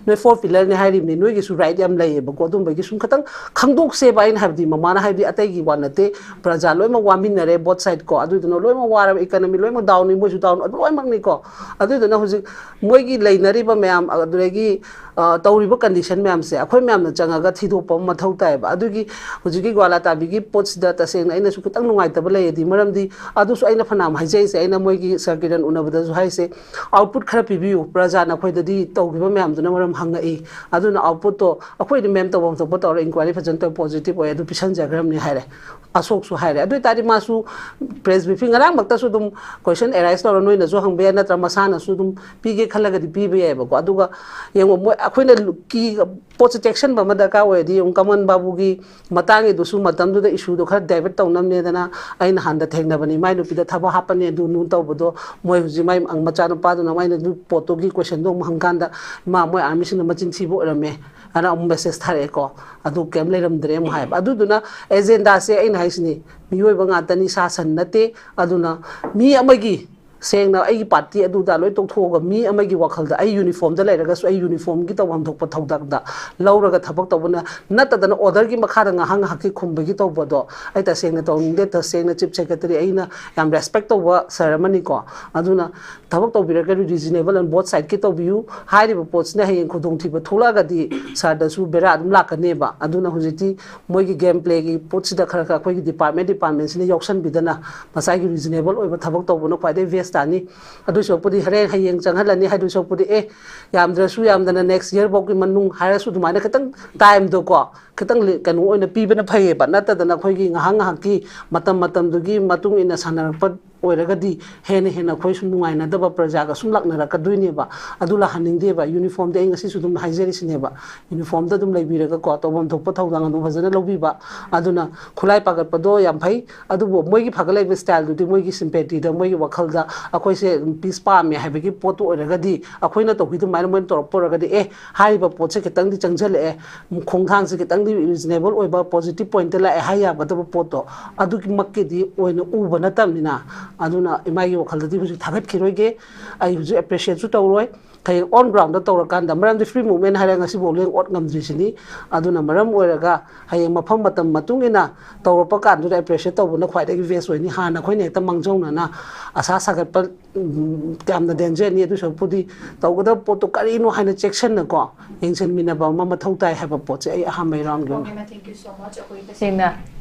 ꯅꯣꯏ ꯐꯣꯔ ꯄꯤꯂꯔꯅꯦ ꯍꯥꯏꯔꯤꯕꯅꯤ, ꯅꯣꯏꯒꯤꯁꯨ ꯔꯥꯏꯠ ꯌꯥꯝ ꯂꯩꯌꯦꯕꯀꯣ꯫ ꯑꯗꯨꯝꯕꯒꯤ ꯁꯨꯝ ꯈꯤꯇꯪ ꯈꯪꯗꯣꯛꯁꯦꯕ ꯑꯩꯅ ꯍꯥꯏꯕꯗꯤ, ꯃꯃꯥꯅ ꯍꯥꯏꯕꯗꯤ ꯑꯇꯩꯒꯤ ꯋꯥ ꯅꯠꯇꯦ, ꯄ꯭ꯔꯖꯥ ꯂꯣꯏꯅꯃꯛ ꯋꯥꯃꯤꯟꯅꯔꯦ ꯕꯣꯠ ꯁꯥꯏꯠ ꯀꯣ, ꯑꯗꯨꯗꯨꯅ ꯂꯣꯏꯅꯃꯛ ꯋꯥꯔꯕ, ꯏꯀꯅꯃꯤ ꯂꯣꯏꯅꯃꯛ ꯗꯥꯎꯟꯅꯤ, ꯃꯣꯏꯁꯨ ꯗꯥꯎꯟ, ꯑꯗꯨ ꯂꯣꯏꯅꯃꯛꯅꯤꯀꯣ꯫ ꯑꯗꯨꯗꯨꯅ ꯍꯧꯖꯤꯛ ꯃꯣꯏꯒꯤ ꯂꯩꯅꯔꯤꯕ ꯃꯌꯥꯝ ꯑꯗꯨꯗꯒꯤ ꯑ, ꯇꯧꯔꯤꯕ ꯀꯟꯗꯤꯁꯟ ꯃꯌꯥꯝꯁꯦ ꯑꯩꯈꯣꯏ ꯃꯌꯥꯝꯅ ꯆꯪꯉꯒ ꯊꯤꯗꯣꯛꯄ ꯑꯃ ꯃꯊꯧ ꯇꯥꯏꯌꯦꯕ꯫ ꯑꯗꯨꯒꯤ ꯍꯧꯖꯤꯛꯀꯤ ꯒ꯭ꯋꯥꯂꯥ ꯇꯥꯕꯤꯒꯤ ꯄꯣꯠꯁꯤꯗ ꯇꯁꯦꯡꯅ ꯑꯩꯅꯁꯨ ꯈꯤꯇꯪ ꯅꯨꯡꯉꯥꯏꯇꯕ ꯂꯩꯌꯦꯗꯤ, ꯃꯔꯝꯗꯤ ꯑꯗꯨꯁꯨ ꯑꯩꯅ ꯐꯅꯌꯥꯝ ꯍꯥꯏꯖꯩꯁꯦ, ꯑꯩꯅ ꯃꯣꯏꯒꯤ ꯁꯔ ꯀꯤꯔꯟ ꯎꯅꯕꯗꯁꯨ ꯍꯥꯏꯁꯦ, ꯑꯥꯎꯠꯄꯨꯠ ꯈꯔ ꯄꯤꯕꯤꯌꯨ, ꯄ꯭ꯔꯖꯥꯅ ꯑꯩꯈꯣꯏꯗꯗꯤ ꯇꯧꯈꯤꯕ ꯃꯌꯥꯝꯗꯨꯅ ꯃꯔꯝ ꯍꯪꯉꯛꯏ, ꯑꯗꯨꯅ ꯑꯥꯎꯠꯄꯨꯠꯇꯣ ꯑꯩꯈꯣꯏꯗꯤ ꯃꯦꯝ ꯇꯧꯐꯝ ꯊꯣꯛꯄ ꯇꯧꯔ ꯏꯟꯀ꯭ꯋꯥꯏꯔꯤ ꯐꯖꯅ ꯇꯧꯔ ꯄꯣꯖꯤꯇꯤꯚ ꯑꯣꯏ, ꯑꯗꯨ ꯄꯤꯁꯟꯖꯈ꯭ꯔꯕꯅꯤ ꯍꯥꯏꯔꯦ꯫ ꯑꯁꯣꯛꯁꯨ ꯍꯥꯏꯔꯦ꯫ ꯑꯗꯨ ꯑꯣꯏꯇꯥꯔꯗꯤ ꯃꯥꯁꯨ ꯄ꯭ꯔꯦꯁ ꯕ꯭ꯔꯤꯐꯤꯡ ꯉꯔꯥꯡꯃꯛꯇꯁꯨ ꯑꯗꯨꯝ ꯀꯣꯏꯁꯟ ꯑꯦꯔꯥꯏꯁ ꯇꯧꯔ ꯅꯣꯏꯅꯁꯨ ꯍꯪꯕ ꯌꯥꯏ, ꯅꯠꯇ꯭ꯔ ꯃꯁꯥꯅꯁꯨ ꯑꯗꯨꯝ ꯄꯤꯒꯦ ꯈꯜꯂꯒꯗꯤ ꯄꯤꯕ ꯌꯥꯏꯑꯕꯀꯣ꯫ ꯑꯗꯨꯒ ꯌꯦꯡꯉꯣ, ꯃꯣꯏ ꯑꯩꯈꯣꯏꯅ ꯂꯨ-, ꯀꯤ-, ꯄꯣꯠꯁꯦ ꯆꯦꯛꯁꯤꯟꯕ ꯑꯃ ꯗꯔꯀꯥꯔ ꯑꯣꯏꯔꯗꯤ, ꯌꯦꯡꯉꯣ, ꯀꯃꯟ ꯕꯥꯕꯨꯒꯤ ꯃꯇꯥꯡꯒꯤꯗꯨꯁꯨ ꯃꯇꯝꯗꯨꯗ ꯏꯁꯨꯗꯣ ꯈꯔ ꯗꯥꯏꯚꯔꯠ ꯇꯧꯅꯕꯅꯦꯗꯅ ꯑꯩꯅ ꯍꯥꯟꯅ ꯊꯦꯡꯅꯕꯅꯤ꯫ ꯃꯥꯏ ꯅꯨꯄꯤꯗ ꯊꯕꯛ ꯍꯥꯞꯄꯅꯤ ꯑꯗꯨ ꯅꯨ ꯇꯧꯕꯗꯣ, ꯃꯣꯏ ꯍꯧꯖꯤꯛ ꯃꯥꯏ ꯃꯆꯥꯅꯨꯄꯥꯗꯨꯅ ꯃꯥꯏꯅ ꯑꯗꯨ ꯄꯣꯠꯇꯨꯒꯤ ꯀꯣꯏꯁꯟꯗꯣ ꯑꯃꯨꯛ ꯍꯪꯀꯥꯟꯗ, ꯃꯥ ꯃꯣꯏ ꯑꯥꯔꯃꯤꯁꯤꯡꯅ ꯃꯆꯤꯟ ꯊꯤꯕ ꯑꯣꯏꯔꯝꯃꯦ ꯑꯅ ꯑꯃꯨꯛ ꯃꯦꯁꯦꯖ ꯊꯥꯔꯛꯑꯦꯀꯣ꯫ ꯑꯗꯨ ꯀꯩꯝ ꯂꯩꯔꯝꯗ꯭ꯔꯦ ꯑꯃꯨꯛ ꯍꯥꯏꯕ꯫ ꯑꯗꯨꯗꯨꯅ ꯑꯦꯖꯦꯟꯗꯥꯁꯦ ꯑꯩꯅ ꯍꯥꯏꯁꯤꯅꯤ, ꯃꯤꯑꯣꯏꯕ ꯉꯥꯛꯇꯅꯤ, ꯁꯥ ꯁꯟ ꯅꯠꯇꯦ꯫ ꯑꯗꯨꯅ ꯃꯤ ꯑꯃꯒꯤ ꯁꯦꯡꯅ ꯑꯩꯒꯤ ꯄꯥꯔꯇꯤ ꯑꯗꯨꯗ ꯂꯣꯏ ꯇꯣꯛꯊꯣꯛꯑꯒ ꯃꯤ ꯑꯃꯒꯤ ꯋꯥꯈꯜꯗ ꯑꯩ ꯌꯨꯅꯤꯐꯣꯔꯝꯗ ꯂꯩꯔꯒꯁꯨ ꯑꯩ ꯌꯨꯅꯤꯐꯣꯔꯝꯒꯤ ꯇꯧꯐꯝ ꯊꯣꯛꯄ ꯊꯧꯗꯥꯡꯗ ꯂꯧꯔꯒ ꯊꯕꯛ ꯇꯧꯕꯅ ꯅꯠꯇꯗꯅ ꯑꯣꯔꯗꯔꯒꯤ ꯃꯈꯥꯗ ꯉꯥꯏꯍꯥꯛ ꯉꯥꯏꯍꯥꯛꯀꯤ ꯈꯨꯝꯕꯒꯤ ꯇꯧꯕꯗꯣ ꯑꯩ ꯇꯁꯦꯡꯅ ꯇꯧꯅꯤꯡꯗꯦ꯫ ꯇꯁꯦꯡꯅ ꯆꯤꯐ ꯁꯦꯀ꯭ꯔꯦꯇꯔꯤ ꯑꯩꯅ ꯌꯥꯝ ꯔꯦꯁꯄꯦꯛ ꯇꯧꯕ ꯁꯥꯔ ꯑꯃꯅꯤꯀꯣ꯫ ꯑꯗꯨꯅ ꯊꯕꯛ ꯇꯧꯕꯤꯔꯒꯗꯤ ꯔꯤꯖꯅꯦꯕꯜ ꯑꯦꯟ ꯕꯣꯠ ꯁꯥꯏꯠꯀꯤ ꯇꯧꯕꯤꯌꯨ꯫ ꯍꯥꯏꯔꯤꯕ ꯄꯣꯠꯁꯤꯅ ꯍꯌꯦꯡ ꯈꯨꯗꯣꯡꯊꯤꯕ ꯊꯣꯛꯂꯛꯑꯒꯗꯤ ꯁꯥꯔꯗꯁꯨ ꯕꯦꯔꯥ ꯑꯗꯨꯝ ꯂꯥꯛꯀꯅꯦꯕ꯫ ꯑꯗꯨꯅ ꯍꯧꯖꯤꯛꯇꯤ ꯃꯣꯏꯒꯤ ꯒꯦꯝ ꯄ꯭ꯂꯦꯒꯤ ꯄꯣꯠꯁꯤꯗ ꯈꯔ ꯈꯔ ꯑꯩꯈꯣꯏꯒꯤ ꯗꯤꯄꯥꯔꯠꯃꯦꯟ ꯗꯤꯄꯥꯔꯠꯃꯦꯟꯁꯤꯅ ꯌꯥꯎꯁꯟꯕꯤꯗꯅ ꯉꯁꯥꯏꯒꯤ ꯔꯤꯖꯅꯦꯕꯜ ꯑꯣꯏꯕ ꯊꯕꯛ ꯇꯧꯕꯅ ꯈ꯭ꯋꯥꯏꯗꯒꯤ ꯕꯦꯁ ꯇꯥꯅꯤ꯫ ꯑꯗꯨ ꯁꯔꯨꯛꯄꯨꯗꯤ ꯍꯣꯔꯦꯟ ꯍꯌꯦꯡ ꯆꯪꯍꯜꯂꯅꯤ ꯍꯥꯏꯗꯨ ꯁꯔꯨꯛꯄꯨꯗꯤ ꯑꯦ ꯌꯥꯝꯗ꯭ꯔꯁꯨ ꯌꯥꯝꯗꯅ ꯅꯦꯛꯁ ꯌꯔ ꯐꯥꯎꯒꯤ ꯃꯅꯨꯡ ꯍꯥꯏꯔꯁꯨ ꯑꯗꯨꯃꯥꯏꯅ ꯈꯤꯇꯪ ꯇꯥꯏꯝꯗꯣꯀꯣ ꯈꯤꯇꯪ ꯂꯤ- ꯀꯩꯅꯣ ꯑꯣꯏꯅ ꯄꯤꯕꯅ ꯐꯩꯌꯦꯕ꯫ ꯅꯠꯇꯗꯅ ꯑꯩꯈꯣꯏꯒꯤ ꯉꯥꯏꯍꯥꯛ ꯉꯥꯏꯍꯥꯛꯀꯤ ꯃꯇꯝ ꯃꯇꯝꯗꯨꯒꯤ ꯃꯇꯨꯡ ꯏꯟꯅ ꯁꯥꯟꯅꯔꯛꯄ ꯑꯣꯏꯔꯒꯗꯤ ꯍꯦꯟꯅ ꯍꯦꯟꯅ ꯑꯩꯈꯣꯏ ꯁꯨꯝ ꯅꯨꯡꯉꯥꯏꯅꯗꯕ ꯄ꯭ꯔꯖꯥꯒ ꯁꯨꯝ ꯂꯥꯛꯅꯔꯛꯀꯗꯣꯏꯅꯦꯕ꯫ ꯑꯗꯨ ꯂꯥꯛꯍꯟꯅꯤꯡꯗꯦꯕ꯫ ꯌꯨꯅꯤꯐꯣꯔꯝꯗꯤ ꯑꯩ ꯉꯁꯤꯁꯨ ꯑꯗꯨꯝ ꯍꯥꯏꯖꯔꯤꯁꯤꯅꯦꯕ, ꯌꯨꯅꯤꯐꯣꯔꯝꯗ ꯑꯗꯨꯝ ꯂꯩꯕꯤꯔꯒꯀꯣ ꯇꯧꯐꯝ ꯊꯣꯛꯄ ꯊꯧꯗꯥꯡ ꯑꯗꯨꯝ ꯐꯖꯅ ꯂꯧꯕꯤꯕ꯫ ꯑꯗꯨꯅ ꯈꯨꯠꯂꯥꯏ ꯄꯥꯒꯠꯄꯗꯣ ꯌꯥꯝ ꯐꯩ, ꯑꯗꯨꯕꯨ ꯃꯣꯏꯒꯤ ꯐꯒꯠꯂꯛꯏꯕ ꯁ꯭ꯇꯥꯏꯜꯗꯨꯗꯤ ꯃꯣꯏꯒꯤ ꯁꯤꯝꯄꯦꯇꯤꯗ, ꯃꯣꯏꯒꯤ ꯋꯥꯈꯜꯗ ꯑꯩꯈꯣꯏꯁꯦ ꯄꯤꯁ ꯄꯥꯝꯃꯦ ꯍꯥꯏꯕꯒꯤ ꯄꯣꯠꯇꯨ ꯑꯣꯏꯔꯒꯗꯤ, ꯑꯩꯈꯣꯏꯅ ꯇꯧꯕꯤ ꯑꯗꯨꯃꯥꯏꯅ ꯃꯣꯏꯅ ꯇꯧꯔꯛꯄ ꯑꯣꯏꯔꯒꯗꯤ, ꯑꯦ, ꯍꯥꯏꯔꯤꯕ ꯄꯣꯠꯁꯦ ꯈꯤꯇꯪꯗꯤ ꯆꯪꯁꯤꯜꯂꯛꯑꯦ, ꯈꯣꯡꯊꯥꯡꯁꯦ ꯈꯤꯇꯪꯗꯤ ꯔꯤꯖꯅꯦꯕꯜ ꯑꯣꯏꯕ ꯄꯣꯖꯤꯇꯤꯚ ꯄꯣꯏꯟꯠꯇ ꯂꯥꯛꯑꯦ ꯍꯥꯏ ꯌꯥꯒꯗꯕ ꯄꯣꯠꯇꯣ ꯑꯗꯨꯒꯤꯃꯛꯀꯤꯗꯤ ꯑꯣꯏꯅ ꯎꯕ ꯅꯠꯇꯕꯅꯤꯅ꯫ ꯑꯗꯨꯅ ꯏꯃꯥꯒꯤ ꯋꯥꯈꯜꯗꯗꯤ ꯍꯧꯖꯤꯛ ꯊꯥꯒꯠꯈꯤꯔꯣꯏꯒꯦ, ꯑꯩ ꯍꯧꯖꯤꯛ ꯑꯦꯄ꯭ꯔꯤꯁꯤꯌꯦꯠꯁꯨ ꯇꯧꯔꯣꯏ꯫ ꯍꯌꯦꯡ ꯑꯣꯟ ꯒ꯭ꯔꯥꯎꯟꯗ ꯇꯧꯔꯀꯥꯟꯗ, ꯃꯔꯝꯗꯤ ꯐ꯭ꯔꯤ ꯃꯨꯚꯃꯦꯟ ꯍꯥꯏꯔꯒ ꯉꯁꯤꯐꯥꯎ ꯂꯦꯡ ꯑꯣꯠ ꯉꯝꯗ꯭ꯔꯤꯁꯤꯅꯤ꯫ ꯑꯗꯨꯅ ꯃꯔꯝ ꯑꯣꯏꯔꯒ ꯍꯌꯦꯡ ꯃꯐꯝ ꯃꯇꯝ ꯃꯇꯨꯡ ꯏꯟꯅ ꯇꯧꯔꯛꯄ ꯀꯥꯟꯗꯨꯗ ꯑꯦꯄ꯭ꯔꯤꯁꯤꯌꯦꯠ ꯇꯧꯕꯅ ꯈ꯭ꯋꯥꯏꯗꯒꯤ ꯕꯦꯁ ꯑꯣꯏꯅꯤ꯫ ꯍꯥꯟꯅ ꯑꯩꯈꯣꯏꯅ ꯍꯦꯛꯇ ꯃꯥꯡꯖꯧꯅꯅ ꯑꯁꯥ ꯁꯥꯒꯠꯄ, ꯎꯝ, ꯌꯥꯝꯅ ꯗꯦꯟꯖꯔꯅꯤ꯫ ꯑꯗꯨ ꯁꯔꯨꯛꯄꯨꯗꯤ ꯇꯧꯒꯗꯕ ꯄꯣꯠꯇꯣ ꯀꯔꯤꯅꯣ ꯍꯥꯏꯅ ꯆꯦꯛꯁꯤꯟꯅꯀꯣ ꯌꯦꯡꯁꯤꯟꯃꯤꯟꯅꯕ ꯑꯃ ꯃꯊꯧ ꯇꯥꯏ ꯍꯥꯏꯕ ꯄꯣꯠꯁꯦ ꯑꯩ ꯑꯍꯥꯟꯕ ꯔꯥꯎꯟꯒꯤ ꯑꯣꯏꯅ꯫ Thank you so much꯫ ꯑꯩꯈꯣꯏ ꯇꯁꯦꯡꯅ,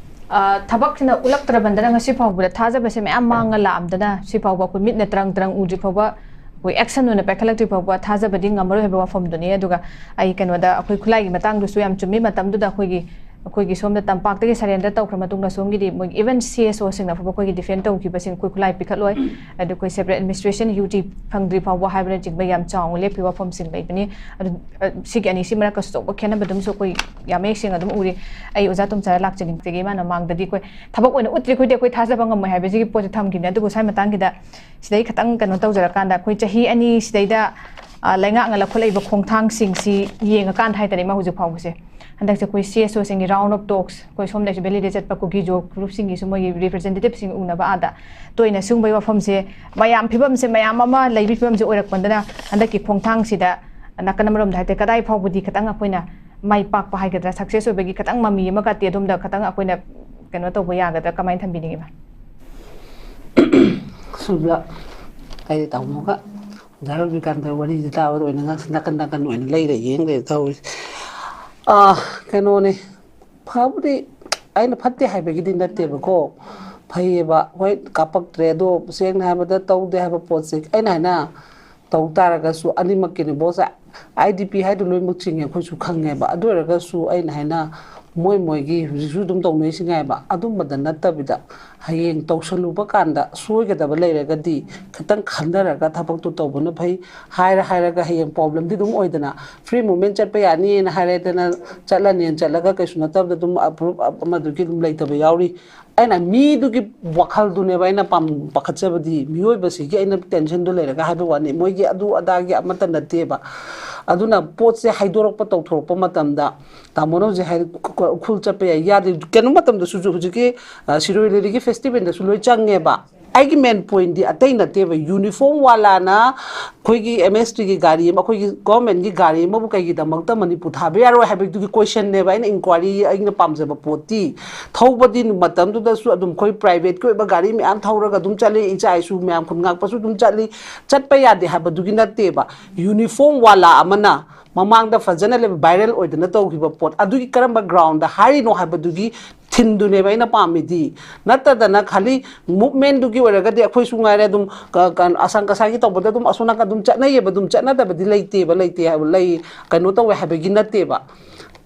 ꯑ, ꯊꯕꯛꯁꯤꯅ ꯎꯠꯂꯛꯇ꯭ꯔꯕꯅꯤꯅ ꯉꯁꯤ ꯐꯥꯎꯕꯗ ꯊꯥꯖꯕꯁꯦ ꯃꯌꯥꯝ ꯃꯥꯡꯉ ꯂꯥꯛꯑꯝꯗꯅ ꯁꯤ ꯐꯥꯎꯕ ꯑꯩꯈꯣꯏ ꯃꯤꯠꯅ ꯇꯔꯪ ꯇꯔꯪ ꯎꯗ꯭ꯔꯤ ꯐꯥꯎꯕ, ꯑꯩꯈꯣꯏ ꯑꯦꯛꯁꯟ ꯑꯣꯏꯅ ꯄꯥꯏꯈꯠꯂꯛꯇ꯭ꯔꯤ ꯐꯥꯎꯕ ꯊꯥꯖꯕꯗꯤ ꯉꯝꯃꯔꯣꯏ ꯍꯥꯏꯕ ꯋꯥꯐꯝꯗꯨꯅꯤ꯫ ꯑꯗꯨꯒ ꯑꯩ ꯀꯩꯅꯣꯗ ꯑꯩꯈꯣꯏ ꯈꯨꯠꯂꯥꯏꯒꯤ ꯃꯇꯥꯡꯗꯨꯁꯨ ꯌꯥꯝ ꯆꯨꯝꯃꯤ꯫ ꯃꯇꯝꯗꯨꯗ ꯑꯩꯈꯣꯏꯒꯤ, ꯑꯩꯈꯣꯏꯒꯤ ꯁꯣꯝꯗ ꯇꯝꯄꯥꯛꯇꯒꯤ ꯁꯔꯦꯟꯗꯔ ꯇꯧꯈ꯭ꯔ ꯃꯇꯨꯡꯗ ꯁꯣꯝꯒꯤꯗꯤ ꯃꯣꯏ even ꯁꯤ ꯑꯦꯁ ꯑꯣꯁꯤꯡꯅ ꯐꯥꯎꯕ ꯑꯩꯈꯣꯏꯒꯤ ꯗꯤꯐꯦꯟ ꯇꯧꯈꯤꯕꯁꯤꯡ ꯑꯩꯈꯣꯏ ꯈꯨꯠꯂꯥꯏ ꯄꯤꯈꯠꯂꯣꯏ꯫ ꯑꯗꯨ ꯑꯩꯈꯣꯏ ꯁꯦꯄꯔꯦꯠ ꯑꯦꯗꯃꯤꯅꯤꯁꯇ꯭ꯔꯦꯁꯟ ꯌꯨ ꯇꯤ ꯐꯪꯗ꯭ꯔꯤ ꯐꯥꯎꯕ ꯍꯥꯏꯕꯅꯆꯤꯡꯕ ꯌꯥꯝ ꯆꯥꯎꯅ ꯂꯦꯞꯈꯤꯕ ꯋꯥꯐꯝꯁꯤꯡ ꯂꯩꯕꯅꯤ꯫ ꯑꯗꯨ, ꯑ, ꯁꯤꯒꯤ ꯑꯅꯤꯁꯤ ꯃꯔꯛꯇꯁꯨ ꯑꯆꯧꯕ ꯈꯦꯠꯅꯕ ꯑꯗꯨꯝꯁꯨ ꯑꯩꯈꯣꯏ ꯌꯥꯝ ꯃꯌꯦꯛ ꯁꯦꯡꯅ ꯑꯗꯨꯝ ꯎꯔꯤ꯫ ꯑꯩ ꯑꯣꯖꯥ ꯇꯣꯝꯆꯥꯔ ꯂꯥꯛꯆꯅꯤꯡꯕꯗꯒꯤ ꯃꯥꯅ ꯃꯃꯥꯡꯗꯗꯤ ꯑꯩꯈꯣꯏ ꯊꯕꯛ ꯑꯣꯏꯅ ꯎꯠꯇ꯭ꯔꯤ, ꯑꯩꯈꯣꯏꯗꯤ ꯑꯩꯈꯣꯏ ꯊꯥꯖꯕ ꯉꯝꯃꯣꯏ ꯍꯥꯏꯕꯁꯤꯒꯤ ꯄꯣꯠꯁꯦ ꯊꯝꯈꯤꯕꯅꯤ꯫ ꯑꯗꯨꯕꯨ ꯁ꯭ꯋꯥꯏ ꯃꯇꯥꯡꯒꯤꯗ ꯁꯤꯗꯩ ꯈꯤꯇꯪ ꯀꯩꯅꯣ ꯇꯧꯖꯔꯀꯥꯟꯗ ꯑꯩꯈꯣꯏ ꯆꯍꯤ ꯑꯅꯤ ꯁꯤꯗꯩꯗ, ꯑ, ꯂꯩꯉꯥꯛꯅ ꯂꯧꯈꯠꯂꯛꯏꯕ ꯈꯣꯡꯊꯥꯡꯁꯤꯡꯁꯤ ꯌꯦꯡꯉꯀꯥꯟꯗ ꯍꯥꯏꯇꯥꯔꯦ ꯏꯃꯥ ꯍꯧꯖꯤꯛ ꯐꯥꯎꯕꯁꯦ ꯍꯟꯗꯛꯁꯦ ꯑꯩꯈꯣꯏ C S ꯑꯣꯁꯤꯡꯒꯤ round of talks, ꯑꯩꯈꯣꯏ ꯁꯣꯝꯗꯒꯤꯁꯨ ꯚꯦꯂꯤꯗ ꯆꯠꯄ ꯀꯨꯀꯤꯖꯣ ꯒ꯭ꯔꯨꯞꯁꯤꯡꯒꯤꯁꯨ ꯃꯣꯏꯒꯤ ꯔꯤꯄ꯭ꯔꯖꯦꯟꯇꯦꯇꯤꯚꯁꯤꯡ ꯎꯅꯕ ꯑꯥꯗ ꯇꯣꯏꯅ ꯁꯤꯒꯨꯝꯕꯒꯤ ꯋꯥꯐꯝꯁꯦ, ꯃꯌꯥꯝ ꯐꯤꯕꯝꯁꯦ ꯃꯌꯥꯝ ꯑꯃ ꯂꯩꯕꯒꯤ ꯐꯤꯕꯝꯁꯦ ꯑꯣꯏꯔꯛꯄꯗꯅ ꯍꯟꯗꯛꯀꯤ ꯈꯣꯡꯊꯥꯡꯁꯤꯗ ꯅꯥꯀꯟ ꯑꯃꯔꯣꯝꯗ ꯍꯥꯏꯇꯥꯔꯦ, ꯀꯗꯥꯏ ꯐꯥꯎꯕꯗꯤ ꯈꯤꯇꯪ ꯑꯩꯈꯣꯏꯅ ꯃꯥꯏ ꯄꯥꯛꯄ ꯍꯥꯏꯒꯗ꯭ꯔꯥ, ꯁꯛꯁꯦꯁ ꯑꯣꯏꯕꯒꯤ ꯈꯤꯇꯪ ꯃꯃꯤ ꯑꯃ ꯀꯠꯇꯦ, ꯑꯗꯣꯝꯗ ꯈꯤꯇꯪ ꯑꯩꯈꯣꯏꯅ ꯀꯩꯅꯣ ꯇꯧꯕ ꯌꯥꯒꯗ꯭ꯔꯥ, ꯀꯃꯥꯏꯅ ꯊꯝꯕꯤꯅꯤꯡꯉꯤꯕ? ꯁꯨꯝꯕ ꯑꯩ ꯇꯥꯃꯣꯒ ꯑꯣꯖꯥ ꯔꯕꯤꯀꯥꯟꯇ ꯋꯥꯔꯤꯁꯦ ꯇꯥꯕꯗ ꯑꯣꯏꯅ ꯉꯥꯡꯁ ꯅꯥꯀꯟ ꯅꯥꯀꯟ ꯑꯣꯏꯅ ꯂꯩꯔ ꯌꯦꯡ ꯂꯩꯔꯦ ꯇꯧꯔꯤꯁꯦ꯫ ꯑꯥ, ꯀꯩꯅꯣꯅꯦ, ꯐꯕꯨꯗꯤ ꯑꯩꯅ ꯐꯠꯇꯦ ꯍꯥꯏꯕꯒꯤꯗꯤ ꯅꯠꯇꯦꯕꯀꯣ, ꯐꯩꯌꯦꯕ꯫ ꯍꯣꯏ, ꯀꯥꯞꯄꯛꯇ꯭ꯔꯦ, ꯑꯗꯣ ꯁꯦꯡꯅ ꯍꯥꯏꯕꯗ ꯇꯧꯗꯦ ꯍꯥꯏꯕ ꯄꯣꯠꯁꯦ ꯑꯩꯅ ꯍꯥꯏꯅ ꯇꯧ ꯇꯥꯔꯒꯁꯨ ꯑꯅꯤꯃꯛꯀꯤꯅꯦ ꯕꯣꯁ, ꯑꯥꯏ ꯗꯤ ꯄꯤ ꯍꯥꯏꯗꯣ ꯂꯣꯏꯅꯃꯛ ꯆꯤꯡꯉꯦ, ꯑꯩꯈꯣꯏꯁꯨ ꯈꯪꯉꯦꯕ꯫ ꯑꯗꯨ ꯑꯣꯏꯔꯒꯁꯨ ꯑꯩꯅ ꯍꯥꯏꯅ ꯃꯣꯏ ꯃꯣꯏꯒꯤ ꯍꯧꯖꯤꯛꯁꯨ ꯑꯗꯨꯝ ꯇꯧꯅꯩꯁꯤ ꯉꯥꯏꯕ, ꯑꯗꯨꯝꯕꯗ ꯅꯠꯇꯕꯤꯗ ꯍꯌꯦꯡ ꯇꯧꯁꯜꯂꯨꯕ ꯀꯥꯟꯗ ꯁꯣꯏꯒꯗꯕ ꯂꯩꯔꯒꯗꯤ ꯈꯤꯇꯪ ꯈꯟꯊꯔꯒ ꯊꯕꯛꯇꯣ ꯇꯧꯕꯅ ꯐꯩ꯫ ꯍꯥꯏꯔ ꯍꯥꯏꯔꯒ ꯍꯌꯦꯡ ꯄ꯭ꯔꯣꯕ꯭ꯂꯦꯝꯗꯤ ꯑꯗꯨꯝ ꯑꯣꯏꯗꯅ, ꯐ꯭ꯔꯤ ꯃꯨꯚꯃꯦꯟ ꯆꯠꯄ ꯌꯥꯅꯤꯅ ꯍꯥꯏꯔꯦꯗꯅ ꯆꯠꯂꯅꯤꯅ ꯆꯠꯂꯒ ꯀꯩꯁꯨ ꯅꯠꯇꯕꯗ ꯑꯗꯨꯝ ꯑꯄ꯭ꯔꯨꯞ ꯑꯃꯗꯨꯒꯤ ꯑꯗꯨꯝ ꯂꯩꯇꯕ ꯌꯥꯎꯔꯤ꯫ ꯑꯩꯅ ꯃꯤꯗꯨꯒꯤ ꯋꯥꯈꯜꯗꯨꯅꯦꯕ ꯑꯩꯅ ꯄꯥꯝ-, ꯄꯥꯈꯠꯆꯕꯗꯤ, ꯃꯤꯑꯣꯏꯕꯁꯤꯒꯤ ꯑꯩꯅ ꯇꯦꯟꯁꯟꯗꯣ ꯂꯩꯔꯒ ꯍꯥꯏꯕ ꯋꯥꯅꯤ꯫ ꯃꯣꯏꯒꯤ ꯑꯗꯨ ꯑꯗꯥꯒꯤ ꯑꯃꯠꯇ ꯅꯠꯇꯦꯕ꯫ ꯑꯗꯨꯅ ꯄꯣꯠꯁꯦ ꯍꯥꯏꯗꯣꯔꯛꯄ ꯇꯧꯊꯣꯔꯛꯄ ꯃꯇꯝꯗ, ꯇꯥꯃꯣꯅ ꯍꯧꯖꯤꯛ ꯍꯥꯏ, ꯎꯈ꯭ꯔꯨꯜ ꯆꯠꯄ ꯌꯥꯏ, ꯌꯥꯗꯦ꯫ ꯀꯩꯅꯣ ꯃꯇꯝꯗꯁꯨ ꯍꯧꯖꯤꯛꯀꯤ, ꯑ, ꯁꯤꯔꯣꯏ ꯂꯤꯂꯤꯒꯤ ꯐꯦꯁꯇꯤꯚꯦꯜꯗꯁꯨ ꯂꯣꯏ ꯆꯪꯉꯦꯕ꯫ ꯑꯩꯒꯤ ꯃꯦꯟ ꯄꯣꯏꯟꯗꯤ ꯑꯇꯩ ꯅꯠꯇꯦꯕ, ꯌꯨꯅꯤꯐꯣꯔꯝ ꯋꯥꯂꯥꯅ ꯑꯩꯈꯣꯏꯒꯤ ꯑꯦꯝ ꯑꯦꯁ ꯇꯤꯒꯤ ꯒꯥꯔꯤ ꯑꯃ, ꯑꯩꯈꯣꯏꯒꯤ ꯒꯣꯔꯃꯦꯟꯒꯤ ꯒꯥꯔꯤ ꯑꯃꯕꯨ ꯀꯩꯒꯤꯗꯃꯛꯇ ꯃꯅꯤꯄꯨꯔ ꯊꯥꯕ ꯌꯥꯔꯣꯏ ꯍꯥꯏꯕꯗꯨꯒꯤ ꯀꯣꯏꯁꯟꯅꯦꯕ ꯑꯩꯅ ꯏꯟꯀ꯭ꯋꯥꯏꯔꯤ, ꯑꯩꯅ ꯄꯥꯝꯖꯕ ꯄꯣꯠꯇꯤ꯫ ꯊꯧꯕꯗꯤ ꯃꯇꯝꯗꯨꯗꯁꯨ ꯑꯗꯨꯝ ꯑꯩꯈꯣꯏ ꯄ꯭ꯔꯥꯏꯚꯦꯠꯀꯤ ꯑꯣꯏꯕ ꯒꯥꯔꯤ ꯃꯌꯥꯝ ꯊꯧꯔꯒ ꯑꯗꯨꯝ ꯆꯠꯂꯤ, ꯏꯆꯥ ꯏꯁꯨ ꯃꯌꯥꯝ ꯈꯨꯟ ꯉꯥꯛꯄꯁꯨ ꯑꯗꯨꯝ ꯆꯠꯂꯤ, ꯆꯠꯄ ꯌꯥꯗꯦ ꯍꯥꯏꯕꯗꯨꯒꯤ ꯅꯠꯇꯦꯕ꯫ ꯌꯨꯅꯤꯐꯣꯔꯝ ꯋꯥꯂꯥ ꯑꯃꯅ ꯃꯃꯥꯡꯗ ꯐꯖꯅ ꯂꯩꯕ ꯚꯥꯏꯔꯦꯜ ꯑꯣꯏꯗꯅ ꯇꯧꯈꯤꯕ ꯄꯣꯠ ꯑꯗꯨꯒꯤ ꯀꯔꯝꯕ ꯒ꯭ꯔꯥꯎꯟꯗ ꯍꯥꯏꯔꯤꯅꯣ ꯍꯥꯏꯕꯗꯨꯒꯤ ꯊꯤꯝꯗꯨꯅꯦꯕ ꯑꯩꯅ ꯄꯥꯝꯃꯤꯗꯤ꯫ ꯅꯠꯇꯗꯅ ꯈꯥꯂꯤ ꯃꯨꯞꯃꯦꯟꯗꯨꯒꯤ ꯑꯣꯏꯔꯒꯗꯤ ꯑꯩꯈꯣꯏꯁꯨ ꯉꯥꯏꯔꯦ ꯑꯗꯨꯝ ꯀ-, ꯀ-, ꯑꯁꯪ ꯀꯁꯥꯒꯤ ꯇꯧꯕꯗ ꯑꯗꯨꯝ ꯑꯁꯣꯝ ꯅꯥꯀꯟ ꯑꯗꯨꯝ ꯆꯠꯅꯩꯌꯦꯕ, ꯑꯗꯨꯝ ꯆꯠꯅꯗꯕꯗꯤ ꯂꯩꯇꯦꯕ, ꯂꯩꯇꯦ ꯍꯥꯏꯕ, ꯂꯩ, ꯀꯩꯅꯣ ꯇꯧꯋꯦ ꯍꯥꯏꯕꯒꯤ ꯅꯠꯇꯦꯕ꯫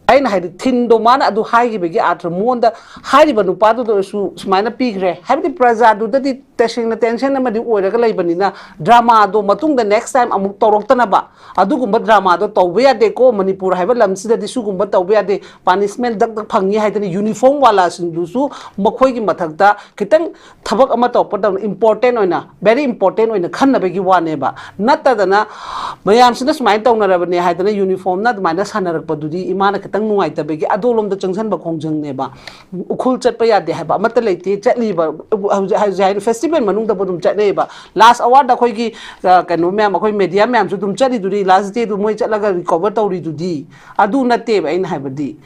ꯑꯩꯅ ꯍꯥꯏꯗꯤ ꯊꯤꯝꯗꯣ ꯃꯥꯅ ꯑꯗꯨ ꯍꯥꯏꯈꯤꯕꯒꯤ ꯑꯥꯔꯊ ꯃꯉꯣꯟꯗ ꯍꯥꯏꯔꯤꯕ ꯅꯨꯄꯥꯗꯨꯗ ꯑꯣꯏꯔꯁꯨ ꯁꯨꯃꯥꯏꯅ ꯄꯤꯈ꯭ꯔꯦ ꯍꯥꯏꯕꯗꯤ ꯄ꯭ꯔꯖꯥꯗꯨꯗꯗꯤ ꯇꯁꯦꯡꯅ tension ꯑꯃꯗꯤ ꯑꯣꯏꯔꯒ ꯂꯩꯕꯅꯤꯅ, drama ꯗꯣ ꯃꯇꯨꯡꯗ next time ꯑꯃꯨꯛ ꯇꯧꯔꯛꯇꯅꯕ, ꯑꯗꯨꯒꯨꯝꯕ drama ꯗꯣ ꯇꯧꯕ ꯌꯥꯗꯦꯀꯣ, ꯃꯅꯤꯄꯨꯔ ꯍꯥꯏꯕ ꯂꯝꯁꯤꯗꯗꯤ ꯁꯤꯒꯨꯝꯕ ꯇꯧꯕ ꯌꯥꯗꯦ, punishment ꯗꯛ ꯗꯛ ꯐꯪꯉꯤ ꯍꯥꯏꯗꯅ uniform ꯋꯥꯂꯥꯁꯤꯡꯗꯨꯁꯨ ꯃꯈꯣꯏꯒꯤ ꯃꯊꯛꯇ ꯈꯤꯇꯪ ꯊꯕꯛ ꯑꯃ ꯇꯧꯔꯛꯄ ꯃꯇꯝꯗ important ꯑꯣꯏꯅ, very important ꯑꯣꯏꯅ ꯈꯟꯅꯕꯒꯤ ꯋꯥꯅꯦꯕ꯫ ꯅꯠꯇꯗꯅ ꯃꯌꯥꯝꯁꯤꯅ ꯁꯨꯃꯥꯏꯅ ꯇꯧꯅꯔꯕꯅꯦ ꯍꯥꯏꯗꯅ uniform ꯅ ꯑꯗꯨꯃꯥꯏꯅ ꯁꯥꯟꯅꯔꯛꯄꯗꯨꯗꯤ ꯏꯃꯥꯅ ꯈꯤꯇꯪ ꯅꯨꯡꯉꯥꯏꯇꯕꯒꯤ ꯑꯗꯣꯂꯣꯝꯗ ꯆꯪꯁꯟꯕ ꯈꯣꯡꯖꯪꯅꯦꯕ꯫ ꯎꯈ꯭ꯔꯨꯜ ꯆꯠꯄ ꯌꯥꯗꯦ ꯍꯥꯏꯕ ꯑꯃꯠꯇ ꯂꯩꯇꯦ꯫ ꯆꯠꯂꯤꯕ, ꯍꯧꯖꯤꯛ, ꯍꯧꯖꯤꯛ ꯍꯥꯏꯅ festival ꯃꯅꯨꯡꯗꯕꯨ ꯑꯗꯨꯝ ꯆꯠꯅꯩꯌꯦꯕ꯫ Last hour ꯗ ꯑꯩꯈꯣꯏꯒꯤ, ꯑ, ꯀꯩꯅꯣ ꯃꯌꯥꯝ, ꯑꯩꯈꯣꯏ media ꯃꯌꯥꯝꯁꯨ ꯑꯗꯨꯝ ꯆꯠꯂꯤꯗꯨꯗꯤ, last day ꯗꯨ ꯃꯣꯏ ꯆꯠꯂꯒ recover ꯇꯧꯔꯤꯗꯨꯗꯤ꯫ ꯑꯗꯨ ꯅꯠꯇꯦꯕ ꯑꯩꯅ ꯍꯥꯏꯕꯗꯤ꯫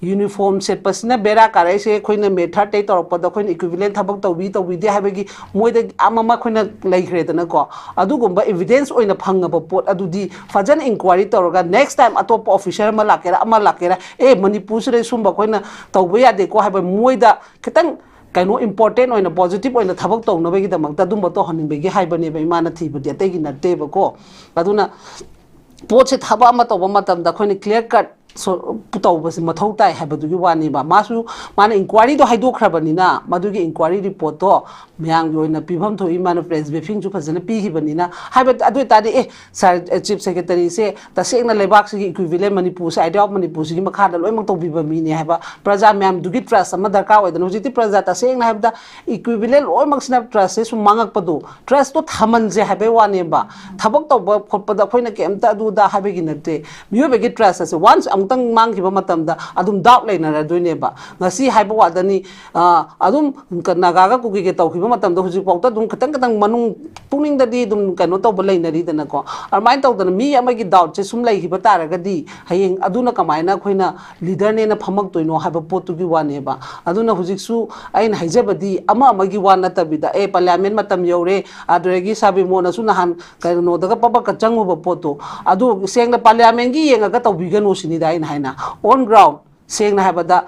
Uniform ꯁꯦꯠꯄꯁꯤꯅ ꯕꯦꯔꯥ ꯀꯥꯔꯛꯏꯁꯦ꯫ ꯑꯩꯈꯣꯏꯅ May third ꯇꯩ ꯇꯧꯔꯛꯄꯗ ꯑꯩꯈꯣꯏꯅ equivalent ꯊꯕꯛ ꯇꯧꯕꯤ ꯇꯧꯕꯤꯗꯦ ꯍꯥꯏꯕꯒꯤ ꯃꯣꯏꯗ ꯑꯃ ꯑꯃ ꯑꯩꯈꯣꯏꯅ ꯂꯩꯈ꯭ꯔꯦꯗꯅꯀꯣ꯫ ꯑꯗꯨꯒꯨꯝꯕ evidence ꯑꯣꯏꯅ ꯐꯪꯉꯕ ꯄꯣꯠ ꯑꯗꯨꯗꯤ ꯐꯖꯅ inquiry ꯇꯧꯔꯒ next time ꯑꯇꯣꯞꯄ officer ꯑꯃ ꯂꯥꯛꯀꯦꯔꯥ, ꯑꯃ ꯂꯥꯛꯀꯦꯔꯥ, "ꯑꯦ, ꯃꯅꯤꯄꯨꯔꯁꯤꯗ ꯁꯨꯝꯕ ꯑꯩꯈꯣꯏꯅ ꯇꯧꯕ ꯌꯥꯗꯦꯀꯣ" ꯍꯥꯏꯕ ꯃꯣꯏꯗ ꯈꯤꯇꯪ ꯀꯩꯅꯣ important ꯑꯣꯏꯅ, positive ꯑꯣꯏꯅ ꯊꯕꯛ ꯇꯧꯅꯕꯒꯤꯗꯃꯛꯇ ꯑꯗꯨꯝꯕ ꯇꯧꯍꯟꯅꯤꯡꯕꯒꯤ ꯍꯥꯏꯕꯅꯦꯕ ꯏꯃꯥꯅ ꯊꯤꯕꯗꯤ, ꯑꯇꯩꯒꯤ ꯅꯠꯇꯦꯕꯀꯣ꯫ ꯑꯗꯨꯅ ꯄꯣꯠꯁꯦ ꯊꯕꯛ ꯑꯃ ꯇꯧꯕ ꯃꯇꯝꯗ ꯑꯩꯈꯣꯏꯅ clear cut ꯁꯣ-, ꯇꯧꯕꯁꯦ ꯃꯊꯧ ꯇꯥꯏ ꯍꯥꯏꯕꯗꯨꯒꯤ ꯋꯥꯅꯦꯕ꯫ ꯃꯥꯁꯨ, ꯃꯥꯅ inquiry ꯗꯣ ꯍꯥꯏꯗꯣꯛꯈ꯭ꯔꯕꯅꯤꯅ, ꯃꯗꯨꯒꯤ inquiry report ꯇꯣ ꯃꯌꯥꯝꯒꯤ ꯑꯣꯏꯅ ꯄꯤꯐꯝ ꯊꯣꯛꯏ, ꯃꯥꯅ press briefing ꯁꯨ ꯐꯖꯅ ꯄꯤꯈꯤꯕꯅꯤꯅ꯫ ꯍꯥꯏꯕ ꯑꯗꯨ ꯑꯣꯏꯇꯥꯔꯗꯤ, ꯑꯦ, sir, ꯑꯦ, Chief Secretary ꯁꯦ ꯇꯁꯦꯡꯅ ꯂꯩꯕꯥꯛꯁꯤꯒꯤ equivalent ꯃꯅꯤꯄꯨꯔꯁꯦ, Idea of ꯃꯅꯤꯄꯨꯔꯁꯤꯒꯤ ꯃꯈꯥꯗ ꯂꯣꯏꯅꯃꯛ ꯇꯧꯕꯤꯕ ꯃꯤꯅꯦ ꯍꯥꯏꯕ ꯄ꯭ꯔꯖꯥ ꯃꯌꯥꯝꯗꯨꯒꯤ trust ꯑꯃ ꯗꯔꯀꯥꯔ ꯑꯣꯏꯗꯅ꯫ ꯍꯧꯖꯤꯛꯇꯤ ꯄ꯭ꯔꯖꯥ ꯇꯁꯦꯡꯅ ꯍꯥꯏꯕꯗ equivalent ꯂꯣꯏꯅꯃꯛꯁꯤꯅ trust ꯁꯦ ꯁꯨꯝ ꯃꯥꯡꯉꯛꯄꯗꯣ, trust ꯇꯣ ꯊꯝꯍꯟꯁꯦ ꯍꯥꯏꯕꯩ ꯋꯥꯅꯦꯕ꯫ ꯊꯕꯛ ꯇꯧꯕ ꯈꯣꯠꯄꯗ ꯑꯩꯈꯣꯏꯅ ꯀꯩꯝꯇ ꯑꯗꯨ ꯑꯗꯥ ꯍꯥꯏꯕꯒꯤ ꯅꯠꯇꯦ꯫ ꯃꯤꯑꯣꯏꯕꯒꯤ trust ꯑꯁꯦ once ꯑꯃꯨꯛꯇꯪ ꯃꯥꯡꯈꯤꯕ ꯃꯇꯝꯗ ꯑꯗꯨꯝ doubt ꯂꯩꯅꯔꯗꯣꯏꯅꯦꯕ꯫ ꯉꯁꯤ ꯍꯥꯏꯕ ꯋꯥꯗꯅꯤ, ꯑ, ꯑꯗꯨꯝ ꯅꯥꯒꯥꯒ ꯀꯨꯀꯤꯒ ꯇꯧꯈꯤꯕ ꯃꯇꯝꯗ ꯍꯧꯖꯤꯛꯐꯥꯎꯗ ꯑꯗꯨꯝ ꯈꯤꯇꯪ ꯈꯤꯇꯪ ꯃꯅꯨꯡ ꯄꯨꯛꯅꯤꯡꯗꯗꯤ ꯑꯗꯨꯝ ꯀꯩꯅꯣ ꯇꯧꯕ ꯂꯩꯅꯔꯤꯗꯅꯀꯣ꯫ ꯑꯗꯨꯃꯥꯏꯅ ꯇꯧꯗꯅ ꯃꯤ ꯑꯃꯒꯤ doubt ꯁꯦ ꯁꯨꯝ ꯂꯩꯈꯤꯕ ꯇꯥꯔꯒꯗꯤ ꯍꯌꯦꯡ ꯑꯗꯨꯅ ꯀꯃꯥꯏꯅ ꯑꯩꯈꯣꯏꯅ leader ꯅꯦꯅ ꯐꯝꯃꯛꯇꯣꯏꯅꯣ ꯍꯥꯏꯕ ꯄꯣꯠꯇꯨꯒꯤ ꯋꯥꯅꯦꯕ꯫ ꯑꯗꯨꯅ ꯍꯧꯖꯤꯛꯁꯨ ꯑꯩꯅ ꯍꯥꯏꯖꯕꯗꯤ ꯑꯃ ꯑꯃꯒꯤ ꯋꯥ ꯅꯠꯇꯕꯤꯗ, ꯑꯦ, parliament ꯃꯇꯝ ꯌꯧꯔꯦ, ꯑꯗꯨꯗꯒꯤ ꯁꯥꯕꯤꯃꯣꯟꯅꯁꯨ ꯅꯍꯥꯟ ꯀꯩꯅꯣꯗꯒ ꯄꯕꯛꯀ ꯆꯪꯉꯨꯕ ꯄꯣꯠꯇꯣ, ꯑꯗꯨ ꯁꯦꯡꯅ parliament ꯒꯤ ꯌꯦꯡꯉꯒ ꯇꯧꯕꯤꯒꯅꯨ ꯁꯤꯅꯤꯗ ꯑꯩꯅ ꯍꯥꯏꯅ꯫ On ground, ꯁꯦꯡꯅ ꯍꯥꯏꯕꯗ,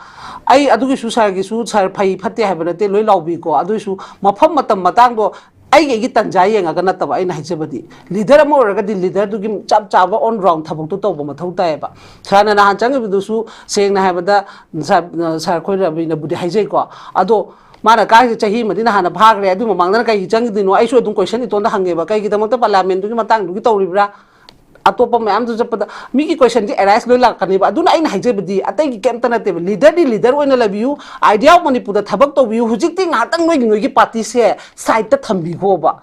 ꯑꯩ ꯑꯗꯨꯒꯤꯁꯨ sir ꯒꯤꯁꯨ, sir ꯐꯩ ꯐꯠꯇꯦ ꯍꯥꯏꯕ ꯅꯠꯇꯦ, ꯂꯣꯏ ꯂꯥꯎꯕꯤꯀꯣ, ꯑꯗꯨꯏꯁꯨ ꯃꯐꯝ ꯃꯇꯝ ꯃꯇꯥꯡꯗꯣ ꯑꯩꯒꯤ, ꯑꯩꯒꯤ ꯇꯟꯖꯥ ꯌꯦꯡꯉꯒ ꯅꯠꯇꯕ ꯑꯩꯅ ꯍꯥꯏꯖꯕꯗꯤ, leader ꯑꯃ ꯑꯣꯏꯔꯒꯗꯤ leader ꯗꯨꯒꯤ ꯆꯞ ꯆꯥꯕ on ground ꯊꯕꯛꯇꯣ ꯇꯧꯕ ꯃꯊꯧ ꯇꯥꯏꯌꯦꯕ꯫ Sir ꯅ ꯅꯍꯥꯟ ꯆꯪꯉꯤꯕꯗꯨꯁꯨ ꯁꯦꯡꯅ ꯍꯥꯏꯕꯗ, sir, sir ꯑꯩꯈꯣꯏ ꯔꯕꯤꯅꯕꯨꯗꯤ ꯍꯥꯏꯖꯩꯀꯣ, ꯑꯗꯣ ꯃꯥꯅ ꯀꯥꯏꯁꯦ ꯆꯍꯤ ꯑꯃꯗꯤ ꯅꯍꯥꯟꯅ ꯐꯥꯈ꯭ꯔꯦ, ꯑꯗꯨ ꯃꯃꯥꯡꯗꯅ ꯀꯩꯒꯤ ꯆꯪꯈꯤꯗꯣꯏꯅꯣ? ꯑꯩꯁꯨ ꯑꯗꯨꯝ ꯀꯣꯏꯁꯟ ꯏꯇꯣꯟꯗ ꯍꯪꯉꯦꯕ, ꯀꯩꯒꯤꯗꯃꯛꯇ ꯄꯥꯔꯂꯤꯌꯥꯃꯦꯟꯗꯨꯒꯤ ꯃꯇꯥꯡꯗꯨꯒꯤ ꯇꯧꯔꯤꯕ꯭ꯔꯥ? ꯑꯇꯣꯞꯄ ꯃꯌꯥꯝꯗꯨ ꯆꯠꯄꯗ ꯃꯤꯒꯤ ꯀꯣꯏꯁꯟꯗꯤ ꯑꯦꯔꯥꯏꯁ ꯂꯣꯏ ꯂꯥꯛꯀꯅꯦꯕ꯫ ꯑꯗꯨꯅ ꯑꯩꯅ ꯍꯥꯏꯖꯕꯗꯤ ꯑꯇꯩꯒꯤ ꯀꯩꯝꯇ ꯅꯠꯇꯦꯕ, ꯂꯤꯗꯔꯗꯤ ꯂꯤꯗꯔ ꯑꯣꯏꯅ ꯂꯩꯕꯤꯌꯨ, ꯑꯥꯏꯗꯤꯌꯥ ꯑꯣꯐ ꯃꯅꯤꯄꯨꯔꯗ ꯊꯕꯛ ꯇꯧꯕꯤꯌꯨ꯫ ꯍꯧꯖꯤꯛꯇꯤ ꯉꯥꯏꯍꯥꯛꯇꯪ ꯅꯣꯏꯒꯤ ꯅꯣꯏꯒꯤ ꯄꯥꯔꯇꯤꯁꯦ ꯁꯥꯏꯠꯇ ꯊꯝꯕꯤꯈꯣꯕ꯫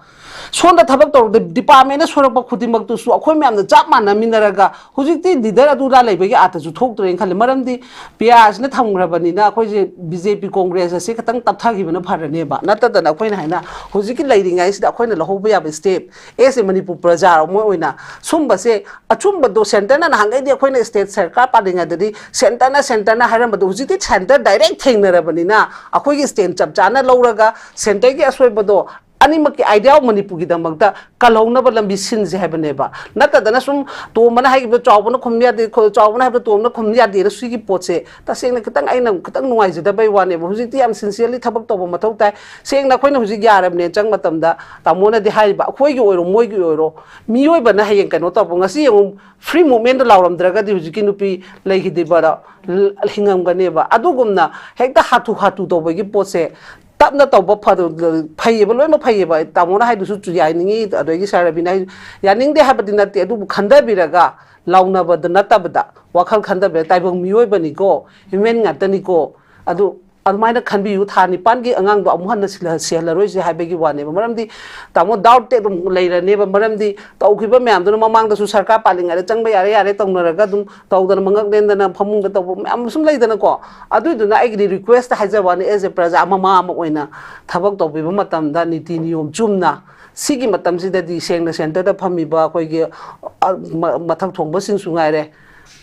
ꯁꯣꯝꯗ ꯊꯕꯛ ꯇꯧꯔꯗ ꯗꯤꯄꯥꯔꯠꯃꯦꯟꯅ ꯁꯣꯏꯔꯛꯄ ꯈꯨꯗꯤꯡꯃꯛꯇꯨꯁꯨ ꯑꯩꯈꯣꯏ ꯃꯌꯥꯝꯅ ꯆꯞ ꯃꯥꯟꯅꯃꯤꯟꯅꯔꯒ ꯍꯧꯖꯤꯛꯇꯤ ꯂꯤꯗꯔ ꯑꯗꯨꯗ ꯂꯩꯕꯒꯤ ꯑꯥꯔꯊꯁꯨ ꯊꯣꯛꯇ꯭ꯔꯦꯅ ꯈꯜꯂꯦ꯫ ꯃꯔꯝꯗꯤ ꯄꯤ ꯑꯥꯔꯁꯤꯅ ꯊꯝꯈ꯭ꯔꯕꯅꯤꯅ ꯑꯩꯈꯣꯏꯁꯦ ꯕꯤ ꯖꯦ ꯄꯤ ꯀꯣꯡꯒ꯭ꯔꯦꯁ ꯑꯁꯤ ꯈꯤꯇꯪ ꯇꯞꯊꯈꯤꯕꯅ ꯐꯔꯅꯦꯕ꯫ ꯅꯠꯇꯗꯅ ꯑꯩꯈꯣꯏꯅ ꯍꯥꯏꯅ ꯍꯧꯖꯤꯛꯀꯤ ꯂꯩꯔꯤꯉꯩꯁꯤꯗ ꯑꯩꯈꯣꯏꯅ ꯂꯧꯍꯧꯕ ꯌꯥꯕ ꯁ꯭ꯇꯦꯞ ꯑꯦꯁ ꯑꯦ ꯃꯅꯤꯄꯨꯔ ꯄ꯭ꯔꯖꯥ ꯑꯃ ꯑꯣꯏꯅ ꯁꯨꯝꯕꯁꯦ, ꯑꯆꯨꯝꯕꯗꯣ ꯁꯦꯟꯇꯔꯅ ꯅꯍꯥꯟꯈꯩꯗꯤ ꯑꯩꯈꯣꯏꯅ ꯁ꯭ꯇꯦꯠ ꯁꯔꯀꯥꯔ ꯄꯥꯜꯂꯤꯉꯩꯗꯗꯤ ꯁꯦꯟꯇꯔꯅ ꯁꯦꯟꯇꯔꯅ ꯍꯥꯏꯔꯝꯕꯗꯣ ꯍꯧꯖꯤꯛꯇꯤ ꯁꯦꯟꯇꯔ ꯗꯥꯏꯔꯦꯛ ꯊꯦꯡꯅꯔꯕꯅꯤꯅ ꯑꯩꯈꯣꯏꯒꯤ ꯁ꯭ꯇꯦꯟ ꯆꯞ ꯆꯥꯅ ꯂꯧꯔꯒ ꯁꯦꯟꯇꯔꯒꯤ ꯑꯁꯣꯏꯕꯗꯣ ꯑꯅꯤꯃꯛꯀꯤ ꯑꯥꯏꯗꯤꯌꯥ ꯑꯣꯐ ꯃꯅꯤꯄꯨꯔꯒꯤꯗꯃꯛꯇ ꯀꯜꯍꯧꯅꯕ ꯂꯝꯕꯤ ꯁꯤꯟꯁꯦ ꯍꯥꯏꯕꯅꯦꯕ꯫ ꯅꯠꯇꯗꯅ ꯁꯨꯝ ꯇꯣꯝꯕꯅ ꯍꯥꯏꯈꯤꯕꯗꯣ ꯆꯥꯎꯕꯅ ꯈꯨꯝ ꯌꯥꯗꯦ, ꯈꯣ-, ꯆꯥꯎꯕꯅ ꯍꯥꯏꯕꯗꯣ ꯇꯣꯝꯕꯅ ꯈꯨꯝ ꯌꯥꯗꯦꯅ ꯁꯤꯒꯤ ꯄꯣꯠꯁꯦ ꯇꯁꯦꯡꯅ ꯈꯤꯇꯪ ꯑꯩꯅ ꯈꯤꯇꯪ ꯅꯨꯡꯉꯥꯏꯖꯗꯕꯩ ꯋꯥꯅꯦꯕ꯫ ꯍꯧꯖꯤꯛꯇꯤ ꯌꯥꯝ ꯁꯤꯟꯁꯤꯌꯔꯂꯤ ꯊꯕꯛ ꯇꯧꯕ ꯃꯊꯧ ꯇꯥꯏ꯫ ꯁꯦꯡꯅ ꯑꯩꯈꯣꯏꯅ ꯍꯧꯖꯤꯛ ꯌꯥꯔꯕꯅꯦ ꯆꯪ ꯃꯇꯝꯗ ꯇꯥꯃꯣꯅꯗꯤ ꯍꯥꯏꯔꯤꯕ ꯑꯩꯈꯣꯏꯒꯤ ꯑꯣꯏꯔꯣ ꯃꯣꯏꯒꯤ ꯑꯣꯏꯔꯣ ꯃꯤꯑꯣꯏꯕꯅ ꯍꯌꯦꯡ ꯀꯩꯅꯣ ꯇꯧꯕ, ꯉꯁꯤ ꯌꯦꯡꯉꯨ, ꯐ꯭ꯔꯤ ꯃꯨꯚꯃꯦꯟꯗ ꯂꯥꯎꯔꯝꯗ꯭ꯔꯒꯗꯤ ꯍꯧꯖꯤꯛꯀꯤ ꯅꯨꯄꯤ ꯂꯩꯈꯤꯗ꯭ꯔꯤꯕꯔꯣ? ꯍꯤꯡꯉꯝꯒꯅꯦꯕ꯫ ꯑꯗꯨꯒꯨꯝꯅ ꯍꯦꯛꯇ ꯍꯥꯊꯨ ꯍꯥꯊꯨ ꯇꯧꯕꯒꯤ ꯄꯣꯠꯁꯦ ꯇꯞꯅ ꯇꯧꯕ ꯐꯗ-, ꯐꯩꯌꯦꯕ, ꯂꯣꯏꯅꯃꯛ ꯐꯩꯌꯦꯕ꯫ ꯇꯥꯃꯣꯅ ꯍꯥꯏꯗꯨꯁꯨ ꯌꯥꯅꯤꯡꯉꯤ, ꯑꯗꯒꯤ ꯁꯥꯔ ꯔꯕꯤꯅ ꯍꯥꯏ, ꯌꯥꯅꯤꯡꯗꯦ ꯍꯥꯏꯕꯗꯤ ꯅꯠꯇꯦ, ꯑꯗꯨꯕꯨ ꯈꯟꯊꯕꯤꯔꯒ ꯂꯥꯎꯅꯕꯗ ꯅꯠꯇꯕꯗ ꯋꯥꯈꯜ ꯈꯟꯊꯕꯤꯔꯒ ꯇꯥꯏꯕꯪ ꯃꯤꯑꯣꯏꯕꯅꯤꯀꯣ, ꯍ꯭ꯌꯨꯃꯦꯟ ꯉꯥꯛꯇꯅꯤꯀꯣ, ꯑꯗꯨ ꯑꯗꯨꯃꯥꯏꯅ ꯈꯟꯕꯤꯌꯨ꯫ ꯊꯥ ꯅꯤꯄꯥꯟꯒꯤ ꯑꯉꯥꯡꯗꯣ ꯑꯃꯨꯛ ꯍꯟꯅ ꯁꯤꯜꯂ-, ꯁꯤꯍꯜꯂꯔꯣꯏꯁꯦ ꯍꯥꯏꯕꯒꯤ ꯋꯥꯅꯦꯕ꯫ ꯃꯔꯝꯗꯤ ꯇꯥꯃꯣ ꯗꯥꯎꯠꯇꯤ ꯑꯗꯨꯝ ꯂꯩꯔꯅꯦꯕ꯫ ꯃꯔꯝꯗꯤ ꯇꯧꯈꯤꯕ ꯃꯌꯥꯝꯗꯨꯅ ꯃꯃꯥꯡꯗꯁꯨ ꯁꯔꯀꯥꯔ ꯄꯥꯜꯂꯤꯉꯩꯗ ꯆꯪꯕ ꯌꯥꯔꯦ ꯌꯥꯔꯦ ꯇꯧꯅꯔꯒ ꯑꯗꯨꯝ ꯇꯧꯗꯅ ꯃꯉꯛ ꯂꯦꯟꯗꯅ ꯐꯃꯨꯡꯗ ꯇꯧꯕ ꯃꯌꯥꯝ ꯁꯨꯝ ꯂꯩꯗꯅꯀꯣ꯫ ꯑꯗꯨꯏꯗꯨꯅ ꯑꯩꯒꯤꯗꯤ ꯔꯤꯀ꯭ꯋꯦꯁꯇ ꯍꯥꯏꯖꯕ ꯋꯥꯅꯤ, ꯑꯦꯖ ꯑꯦ ꯄ꯭ꯔꯖꯥ ꯃꯃꯥ ꯑꯃ ꯑꯣꯏꯅ ꯊꯕꯛ ꯇꯧꯕꯤꯕ ꯃꯇꯝꯗ ꯅꯤꯇꯤ ꯅꯤꯌꯣꯝ ꯆꯨꯝꯅ ꯁꯤꯒꯤ ꯃꯇꯝꯁꯤꯗꯗꯤ ꯁꯦꯡꯅ ꯁꯦꯟꯇꯔꯗ ꯐꯝꯃꯤꯕ ꯑꯩꯈꯣꯏꯒꯤ, ꯑ, ꯃ-, ꯃꯊꯛ ꯊꯣꯡꯕꯁꯤꯡꯁꯨ ꯉꯥꯏꯔꯦ,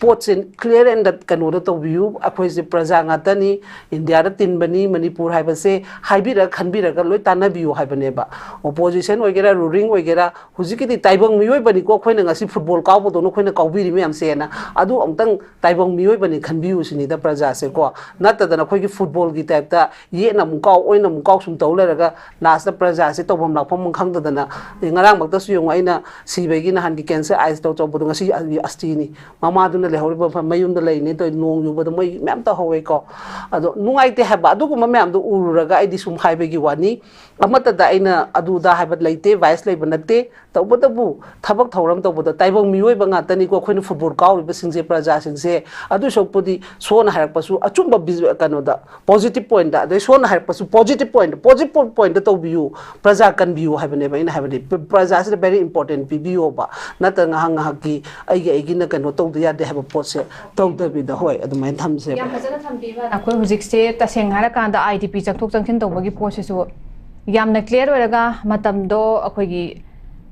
ꯄꯣꯠꯁꯦ clear and ꯀꯩꯅꯣꯗ ꯇꯧꯕꯤꯌꯨ꯫ ꯑꯩꯈꯣꯏꯁꯦ ꯄ꯭ꯔꯖꯥ ꯉꯥꯛꯇꯅꯤ, ꯏꯟꯗꯤꯌꯥꯗ ꯇꯤꯟꯕꯅꯤ, ꯃꯅꯤꯄꯨꯔ ꯍꯥꯏꯕꯁꯦ ꯍꯥꯏꯕꯤꯔꯒ ꯈꯟꯕꯤꯔꯒ ꯂꯣꯏ ꯇꯥꯟꯅꯕꯤꯌꯨ ꯍꯥꯏꯕꯅꯦꯕ꯫ ꯑꯣꯄꯣꯖꯤꯁꯟ ꯑꯣꯏꯒꯦꯔꯥ, ꯔꯨꯂꯤꯡ ꯑꯣꯏꯒꯦꯔꯥ, ꯍꯧꯖꯤꯛꯀꯤꯗꯤ ꯇꯥꯏꯕꯪ ꯃꯤꯑꯣꯏꯕꯅꯤꯀꯣ, ꯑꯩꯈꯣꯏꯅ ꯉꯁꯤ ꯐꯨꯠꯕꯣꯜ ꯀꯥꯎꯕꯗꯧꯅ ꯑꯩꯈꯣꯏꯅ ꯀꯥꯎꯕꯤꯔꯤ ꯃꯌꯥꯝꯁꯦꯅ꯫ ꯑꯗꯨ ꯑꯃꯨꯛꯇꯪ ꯇꯥꯏꯕꯪ ꯃꯤꯑꯣꯏꯕꯅꯤ ꯈꯟꯕꯤꯌꯨ ꯁꯤꯅꯤꯗ ꯄ꯭ꯔꯖꯥꯁꯦꯀꯣ꯫ ꯅꯠꯇꯗꯅ ꯑꯩꯈꯣꯏꯒꯤ ꯐꯨꯠꯕꯣꯜꯒꯤ ꯇꯥꯏꯞꯇ ꯌꯦꯠꯅ ꯑꯃꯨꯛ ꯀꯥꯎ, ꯑꯣꯏꯅ ꯑꯃꯨꯛ ꯀꯥꯎ ꯁꯨꯝ ꯇꯧ ꯂꯩꯔꯒ ꯂꯥꯁꯇ ꯄ꯭ꯔꯖꯥꯁꯦ ꯇꯧꯐꯝ ꯂꯥꯛꯐꯝ ꯑꯃ ꯈꯪꯗꯗꯅ, ꯑꯦ, ꯉꯔꯥꯡꯃꯛꯇꯁꯨ ꯌꯦꯡꯉꯨ, ꯑꯩꯅ ꯁꯤꯕꯒꯤ ꯅꯍꯥꯟꯒꯤ ꯀꯦꯟꯁꯔ ꯑꯥꯏꯁ ꯇꯧ ꯇꯧꯕꯗꯣ ꯉꯁꯤ ꯑꯁꯇꯤꯅꯤ꯫ ꯃꯃꯥꯗꯨꯅ ꯂꯩꯍꯧꯔꯤꯕ ꯃꯐꯝ ꯃꯌꯨꯝꯗ ꯂꯩꯅꯤ ꯇꯧ, ꯅꯣꯡ ꯌꯨꯕꯗ ꯃꯣꯏ ꯃꯌꯥꯝ ꯇꯧꯍꯧꯋꯦꯀꯣ꯫ ꯑꯗꯣ ꯅꯨꯡꯉꯥꯏꯇꯦ ꯍꯥꯏꯕ, ꯑꯗꯨꯒꯨꯝꯕ ꯃꯌꯥꯝꯗꯣ ꯎꯔꯨꯔꯒ ꯑꯩꯗꯤ ꯁꯨꯝ ꯍꯥꯏꯕꯒꯤ ꯋꯥꯅꯤ꯫ ꯑꯃꯠꯇꯗ ꯑꯩꯅ ꯑꯗꯨꯗ ꯍꯥꯏꯕ ꯂꯩꯇꯦ, ꯚꯥꯏꯁ ꯂꯩꯕ ꯅꯠꯇꯦ꯫ ꯇꯧꯕꯇꯕꯨ ꯊꯕꯛ ꯊꯧꯔꯝ ꯇꯧꯕꯗ ꯇꯥꯏꯕꯪ ꯃꯤꯑꯣꯏꯕ ꯉꯥꯛꯇꯅꯤꯀꯣ ꯑꯩꯈꯣꯏꯅ ꯐꯨꯠꯕꯣꯜ ꯀꯥꯎꯔꯤꯕꯁꯤꯡꯁꯦ, ꯄ꯭ꯔꯖꯥꯁꯤꯡꯁꯦ꯫ ꯑꯗꯨ ꯁꯔꯨꯛꯄꯨꯗꯤ ꯁꯣꯟꯅ ꯍꯥꯏꯔꯛꯄꯁꯨ ꯑꯆꯨꯝꯕ ꯕꯤꯖ-, ꯀꯩꯅꯣꯗ, ꯄꯣꯖꯤꯇꯤꯚ ꯄꯣꯏꯟꯗ, ꯑꯗꯩ ꯁꯣꯟꯅ ꯍꯥꯏꯔꯛꯄꯁꯨ ꯄꯣꯖꯤꯇꯤꯚ ꯄꯣꯏꯟꯗ, ꯄꯣꯖꯤꯇꯤꯚ ꯄꯣꯏꯟꯗ ꯇꯧꯕꯤꯌꯨ, ꯄ꯭ꯔꯖꯥ ꯀꯟꯕꯤꯌꯨ ꯍꯥꯏꯕꯅꯦꯕ ꯑꯩꯅ ꯍꯥꯏꯕꯗꯤ꯫ ꯄ꯭ꯔ-, ꯄ꯭ꯔꯖꯥꯁꯤꯗ ꯚꯦꯔꯤ ꯏꯝꯄꯣꯔꯇꯦꯟ ꯄꯤꯕꯤꯌꯣꯕ, ꯅꯠꯇ꯭ꯔꯒ ꯉꯥꯏꯍꯥꯛ ꯉꯥꯏꯍꯥꯛꯀꯤ ꯑꯩꯒꯤ ꯑꯩꯒꯤꯅ ꯀꯩꯅꯣ ꯇꯧꯗ ꯌꯥꯗꯦ ꯍꯥꯏꯕ ꯄꯣꯠꯁꯦ ꯇꯧꯗꯕꯤꯗ, ꯍꯣꯏ, ꯑꯗꯨꯃꯥꯏꯅ ꯊꯝꯁꯦꯕ꯫ ꯌꯥꯝ ꯐꯖꯅ ꯊꯝꯕꯤꯕ꯫ ꯑꯩꯈꯣꯏ ꯍꯧꯖꯤꯛꯁꯦ ꯇꯁꯦꯡꯅ ꯍꯥꯏꯔꯀꯥꯟꯗ ꯑꯥꯏ ꯗꯤ ꯄꯤ ꯆꯪꯊꯣꯛ ꯆꯪꯁꯤꯟ ꯇꯧꯕꯒꯤ ꯄꯣꯠꯁꯤꯁꯨ ꯌꯥꯝꯅ ꯀ꯭ꯂꯤꯌꯥꯔ ꯑꯣꯏꯔꯒ ꯃꯇꯝꯗꯣ ꯑꯩꯈꯣꯏꯒꯤ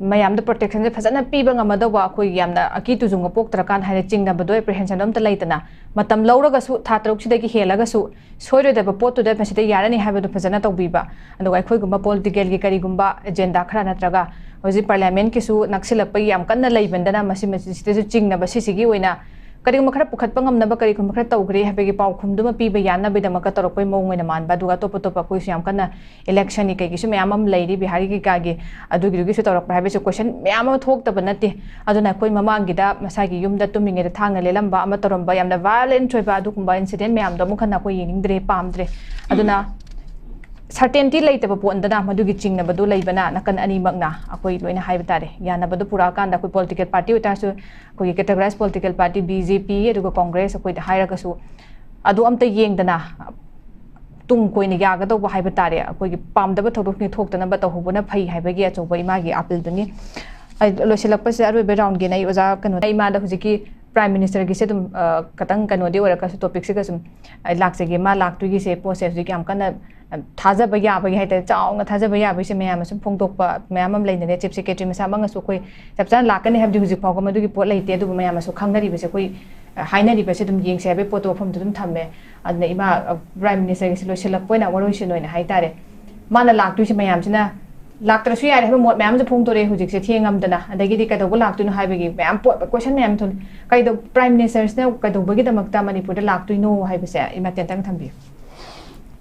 ꯃꯌꯥꯝꯗ ꯄ꯭ꯔꯣꯇꯦꯛꯁꯟꯁꯦ ꯐꯖꯅ ꯄꯤꯕ ꯉꯝꯃꯗꯧꯕ, ꯑꯩꯈꯣꯏꯒꯤ ꯌꯥꯝꯅ ꯑꯀꯤ ꯇꯨꯖꯨꯡꯕ ꯄꯣꯛꯇ꯭ꯔꯀꯥꯟꯗ ꯍꯥꯏꯅ ꯆꯤꯡꯅꯕꯗꯣ, ꯑꯦꯄ꯭ꯔꯤꯍꯦꯟꯁꯟꯗꯣ ꯑꯝꯇ ꯂꯩꯇꯅ ꯃꯇꯝ ꯂꯧꯔꯒꯁꯨ ꯊꯥ ꯇꯔꯨꯛꯁꯤꯗꯒꯤ ꯍꯦꯜꯂꯒꯁꯨ ꯁꯣꯏꯔꯣꯏꯗꯕ ꯄꯣꯠꯇꯨꯗ ꯃꯁꯤꯗ ꯌꯥꯔꯅꯤ ꯍꯥꯏꯕꯗꯨ ꯐꯖꯅ ꯇꯧꯕꯤꯕ꯫ ꯑꯗꯨꯒ ꯑꯩꯈꯣꯏꯒꯨꯝꯕ ꯄꯣꯂꯤꯇꯤꯀꯦꯜꯒꯤ ꯀꯔꯤꯒꯨꯝꯕ ꯑꯦꯖꯦꯟꯗꯥ ꯈꯔ ꯅꯠꯇ꯭ꯔꯒ ꯍꯧꯖꯤꯛ ꯄꯥꯔꯂꯤꯌꯥꯃꯦꯟꯠꯀꯤꯁꯨ ꯅꯛꯁꯤꯜꯂꯛꯄꯒꯤ ꯌꯥꯝ ꯀꯟꯅ ꯂꯩꯕꯅꯤꯅ ꯃꯁꯤ, ꯃꯁꯤꯗꯁꯨ ꯆꯤꯡꯅꯕ ꯁꯤꯁꯤꯒꯤ ꯑꯣꯏꯅ ꯀꯔꯤꯒꯨꯝꯕ ꯈꯔ ꯄꯨꯈꯠꯄ ꯉꯝꯅꯕ ꯀꯔꯤꯒꯨꯝꯕ ꯈꯔ ꯇꯧꯈ꯭ꯔꯦ ꯍꯥꯏꯕꯒꯤ ꯄꯥꯎꯈꯨꯝꯗꯨꯃ ꯄꯤꯕ ꯌꯥꯅꯕꯒꯤꯗꯃꯛꯇ ꯇꯧꯔꯛꯄꯒꯤ ꯃꯑꯣꯡ ꯑꯣꯏꯅ ꯃꯥꯟꯕ꯫ ꯑꯗꯨꯒ ꯑꯇꯣꯞ ꯑꯇꯣꯞꯄ ꯑꯩꯈꯣꯏꯁꯨ ꯌꯥꯝ ꯀꯟꯅ ꯏꯂꯦꯛꯁꯟꯒꯤ ꯀꯩꯒꯤꯁꯨ ꯃꯌꯥꯝ ꯑꯃ ꯂꯩꯔꯤ, ꯕꯤꯍꯥꯔꯒꯤ ꯀꯩꯀꯥꯒꯤ, ꯑꯗꯨꯒꯤꯗꯨꯒꯤꯁꯨ ꯇꯧꯔꯛꯄ꯭ꯔꯥ ꯍꯥꯏꯕꯁꯦ ꯀꯣꯏꯁꯟ ꯃꯌꯥꯝ ꯑꯃ ꯊꯣꯛꯇꯕ ꯅꯠꯇꯦ꯫ ꯑꯗꯨꯅ ꯑꯩꯈꯣꯏ ꯃꯃꯥꯡꯒꯤꯗ ꯃꯁꯥꯒꯤ ꯌꯨꯝꯗ ꯇꯨꯝꯃꯤꯉꯩꯗ ꯊꯥꯡꯅ ꯂꯦꯜꯂꯝꯕ ꯑꯃ ꯇꯧꯔꯝꯕ ꯌꯥꯝꯅ ꯚꯥꯏꯑꯣꯂꯦꯟꯠ ꯑꯣꯏꯕ ꯑꯗꯨꯒꯨꯝꯕ ꯏꯟꯁꯤꯗꯦꯟꯠ ꯃꯌꯥꯝꯗꯣ ꯑꯃꯨꯛ ꯍꯟꯅ ꯑꯩꯈꯣꯏ ꯌꯦꯡꯅꯤꯡꯗ꯭ꯔꯦ, ꯄꯥꯝꯗ꯭ꯔꯦ꯫ ꯑꯗꯨꯅ ꯁꯔꯇꯦꯟꯇꯤ ꯂꯩꯇꯕ ꯄꯣꯠ ꯑꯃꯗꯅ ꯃꯗꯨꯒꯤ ꯆꯤꯡꯅꯕꯗꯨ ꯂꯩꯕꯅ ꯅꯥꯀꯟ ꯑꯅꯤꯃꯛꯅ ꯑꯩꯈꯣꯏ ꯂꯣꯏꯅ ꯍꯥꯏꯕ ꯇꯥꯔꯦ꯫ ꯌꯥꯅꯕꯗꯨ ꯄꯨꯔꯛꯑꯀꯥꯟꯗ ꯑꯩꯈꯣꯏ ꯄꯣꯂꯤꯇꯤꯀꯦꯜ ꯄꯥꯔꯇꯤ ꯑꯣꯏꯇꯥꯔꯁꯨ, ꯑꯩꯈꯣꯏꯒꯤ ꯀꯦꯇꯒꯣꯔꯥꯏꯁ ꯄꯣꯂꯤꯇꯤꯀꯦꯜ ꯄꯥꯔꯇꯤ ꯕꯤ ꯖꯦ ꯄꯤ ꯑꯗꯨꯒ ꯀꯣꯡꯒ꯭ꯔꯦꯁ ꯑꯩꯈꯣꯏꯗ ꯍꯥꯏꯔꯒꯁꯨ ꯑꯗꯨ ꯑꯝꯇ ꯌꯦꯡꯗꯅ ꯇꯨꯡ ꯀꯣꯏꯅ ꯌꯥꯒꯗꯧꯕ ꯍꯥꯏꯕ ꯇꯥꯔꯦ, ꯑꯩꯈꯣꯏꯒꯤ ꯄꯥꯝꯗꯕ ꯊꯧꯗꯣꯛꯁꯤꯡ ꯊꯣꯛꯇꯅꯕ ꯇꯧꯍꯧꯕꯅ ꯐꯩ ꯍꯥꯏꯕꯒꯤ ꯑꯆꯧꯕ ꯏꯃꯥꯒꯤ ꯑꯥꯄꯤꯜꯗꯨꯅꯤ꯫ ꯑꯩ ꯂꯣꯏꯁꯤꯜꯂꯛꯄꯁꯦ, ꯑꯔꯣꯏꯕ ꯔꯥꯎꯟꯒꯤꯅ ꯑꯩ ꯑꯣꯖꯥ ꯀꯩꯅꯣ, ꯑꯩ ꯏꯃꯥꯗ ꯍꯧꯖꯤꯛꯀꯤ ꯄ꯭ꯔꯥꯏꯝ ꯃꯤꯅꯤꯁꯇꯔꯒꯤꯁꯦ ꯑꯗꯨꯝ, ꯑ, ꯈꯇꯪ ꯀꯩꯅꯣꯗꯤ ꯑꯣꯏꯔꯒꯁꯨ ꯇꯣꯄꯤꯛꯁꯤꯒ ꯁꯨꯝ ꯑꯩ ꯂꯥꯛꯆꯒꯦ꯫ ꯃꯥ ꯂꯥꯛꯇꯣꯏꯒꯤꯁꯦ ꯄꯣꯠꯁꯦ ꯍꯧꯖꯤꯛ ꯌꯥꯝ ꯀꯟꯅ, ꯑ, ꯊꯥꯖꯕ ꯌꯥꯕꯒꯤ ꯍꯥꯏꯇꯥꯔꯦ, ꯆꯥꯎꯅ ꯊꯥꯖꯕ ꯌꯥꯕꯒꯤꯁꯦ ꯃꯌꯥꯝꯅ ꯁꯨꯝ ꯐꯣꯡꯗꯣꯛꯄ ꯃꯌꯥꯝ ꯑꯃ ꯂꯩꯅꯔꯦ꯫ ꯆꯤꯐ ꯁꯦꯀ꯭ꯔꯦꯇꯔꯤ ꯃꯁꯥꯃꯛꯅꯁꯨ ꯑꯩꯈꯣꯏ ꯆꯞ ꯆꯥꯅ ꯂꯥꯛꯀꯅꯤ ꯍꯥꯏꯕꯗꯤ ꯍꯧꯖꯤꯛ ꯐꯥꯎꯕ ꯃꯗꯨꯒꯤ ꯄꯣꯠ ꯂꯩꯇꯦ, ꯑꯗꯨꯕꯨ ꯃꯌꯥꯝꯅꯁꯨ ꯈꯪꯅꯔꯤꯕꯁꯦ ꯑꯩꯈꯣꯏ, ꯑ, ꯍꯥꯏꯅꯔꯤꯕꯁꯦ ꯑꯗꯨꯝ ꯌꯦꯡꯁꯦ ꯍꯥꯏꯕꯒꯤ ꯄꯣꯠꯇꯣ ꯋꯥꯐꯝꯗꯣ ꯑꯗꯨꯝ ꯊꯝꯃꯦ꯫ ꯑꯗꯨꯅ ꯏꯃꯥ, ꯑ, ꯄ꯭ꯔꯥꯏꯝ ꯃꯤꯅꯤꯁꯇꯔꯒꯤꯁꯦ ꯂꯣꯏꯁꯤꯜꯂꯛꯄ ꯑꯣꯏꯅ, ꯋꯥꯔꯣꯏꯁꯤꯟ ꯑꯣꯏꯅ ꯍꯥꯏꯇꯥꯔꯦ, ꯃꯥꯅ ꯂꯥꯛꯇꯣꯏꯁꯦ ꯃꯌꯥꯝꯁꯤꯅ ꯂꯥꯛꯇ꯭ꯔꯁꯨ ꯌꯥꯔꯦ ꯍꯥꯏꯕ ꯃꯣꯠ ꯃꯌꯥꯝ ꯑꯃꯁꯨ ꯐꯣꯡꯗꯣꯔꯛꯑꯦ ꯍꯧꯖꯤꯛꯁꯦ ꯊꯦꯡꯉꯝꯗꯅ꯫ ꯑꯗꯒꯤꯗꯤ ꯀꯩꯗꯧꯕ ꯂꯥꯛꯇꯣꯏꯅꯣ ꯍꯥꯏꯕꯒꯤ ꯃꯌꯥꯝ ꯄꯣꯠ, ꯀꯣꯏꯁꯟ ꯃꯌꯥꯝ ꯊꯣꯛꯂꯛꯑꯦ꯫ ꯀꯩꯗꯧ-, ꯄ꯭ꯔꯥꯏꯝ ꯃꯤꯅꯤꯁꯇꯔꯁꯤꯅ ꯀꯩꯗꯧꯕꯒꯤꯗꯃꯛꯇ ꯃꯅꯤꯄꯨꯔꯗ ꯂꯥꯛꯇꯣꯏꯅꯣ ꯍꯥꯏꯕꯁꯦ ꯏꯃꯥ ꯇꯦꯟꯇꯪ ꯊꯝꯕꯤꯌꯨ꯫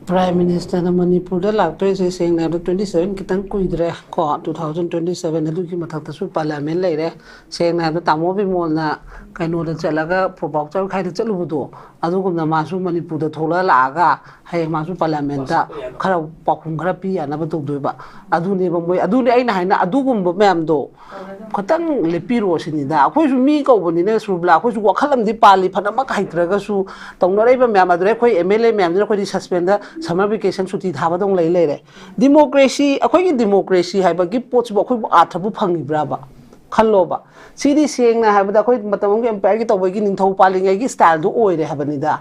ꯄ꯭ꯔꯥꯏꯝ ꯃꯤꯅꯤꯁꯇꯔꯅ ꯃꯅꯤꯄꯨꯔꯗ ꯂꯥꯛꯇꯣꯏꯁꯦ, ꯁꯦꯡꯅ ꯍꯥꯏꯔꯕꯗ, ꯇ꯭ꯋꯦꯟꯇꯤ ꯁꯚꯦꯟ ꯈꯤꯇꯪ ꯀꯨꯏꯗ꯭ꯔꯦ ꯀꯣ꯫ ꯇꯨ ꯊꯥꯎꯖꯟ ꯇ꯭ꯋꯦꯟꯇꯤ ꯁꯚꯦꯟ ꯑꯗꯨꯒꯤ ꯃꯊꯛꯇꯁꯨ ꯄꯥꯔꯂꯤꯌꯥꯃꯦꯟ ꯂꯩꯔꯦ꯫ ꯁꯦꯡꯅ ꯍꯥꯏꯔꯕꯗ, ꯇꯥꯃꯣ ꯕꯤꯃꯣꯜꯅ ꯀꯩꯅꯣꯗ ꯆꯠꯂꯒ, ꯄ꯭ꯔꯣꯚꯥꯎꯆꯔ ꯈꯥꯏꯗ ꯆꯠꯂꯨꯕꯗꯣ, ꯑꯗꯨꯒꯨꯝꯅ ꯃꯥꯁꯨ ꯃꯅꯤꯄꯨꯔꯗ ꯊꯣꯛꯂꯛꯑ ꯂꯥꯛꯑꯒ ꯍꯌꯦꯡ ꯃꯥꯁꯨ ꯄꯥꯔꯂꯤꯌꯥꯃꯦꯟꯗ ꯈꯔ ꯄꯥꯎꯈꯨꯝ ꯈꯔ ꯄꯤ ꯌꯥꯅꯕ ꯇꯧꯗꯣꯏꯕ꯫ ꯑꯗꯨꯅꯦꯕ ꯃꯣꯏ, ꯑꯗꯨꯅꯦ ꯑꯩꯅ ꯍꯥꯏꯅ, ꯑꯗꯨꯒꯨꯝꯕ ꯃꯌꯥꯝꯗꯣ ꯈꯇꯪ ꯂꯦꯞꯄꯤꯔꯣ ꯁꯤꯅꯤꯗ꯫ ꯑꯩꯈꯣꯏꯁꯨ ꯃꯤ ꯀꯧꯕꯅꯤꯅ, ꯁꯨꯔꯕꯤꯂꯥ, ꯑꯩꯈꯣꯏꯁꯨ ꯋꯥꯈꯜ ꯑꯃꯗꯤ ꯄꯥꯜꯂꯤ, ꯐꯅꯃꯛ ꯍꯩꯇ꯭ꯔꯒꯁꯨ꯫ ꯇꯧꯅꯔꯛꯏꯕ ꯃꯌꯥꯝ ꯑꯗꯨꯗ ꯑꯩꯈꯣꯏ ꯑꯦꯝ ꯑꯦꯜ ꯑꯦ ꯃꯌꯥꯝꯁꯤꯅ ꯑꯩꯈꯣꯏꯗꯤ ꯁꯁꯄꯦꯟꯗ, ꯁꯝꯃꯔ ꯚꯦꯀꯦꯁꯟ ꯁꯨꯇꯤ ꯊꯥꯕꯗꯧ ꯂꯩ ꯂꯩꯔꯦ꯫ ꯗꯤꯃꯣꯀ꯭ꯔꯦꯁꯤ, ꯑꯩꯈꯣꯏꯒꯤ ꯗꯤꯃꯣꯀ꯭ꯔꯦꯁꯤ ꯍꯥꯏꯕꯒꯤ ꯄꯣꯠꯁꯤꯕꯨ ꯑꯩꯈꯣꯏꯕꯨ ꯑꯥꯔꯊꯕꯨ ꯐꯪꯉꯤꯕ꯭ꯔꯥꯕ? ꯈꯜꯂꯣꯕ꯫ ꯁꯤꯗꯤ ꯁꯦꯡꯅ ꯍꯥꯏꯕꯗ ꯑꯩꯈꯣꯏ ꯃꯇꯝ ꯑꯃꯒꯤ ꯑꯦꯝꯄꯥꯌꯔꯒꯤ ꯇꯧꯕꯒꯤ ꯅꯤꯡꯊꯧ ꯄꯥꯜꯂꯤꯉꯩꯒꯤ ꯁ꯭ꯇꯥꯏꯜꯗꯨ ꯑꯣꯏꯔꯦ ꯍꯥꯏꯕꯅꯤꯗ꯫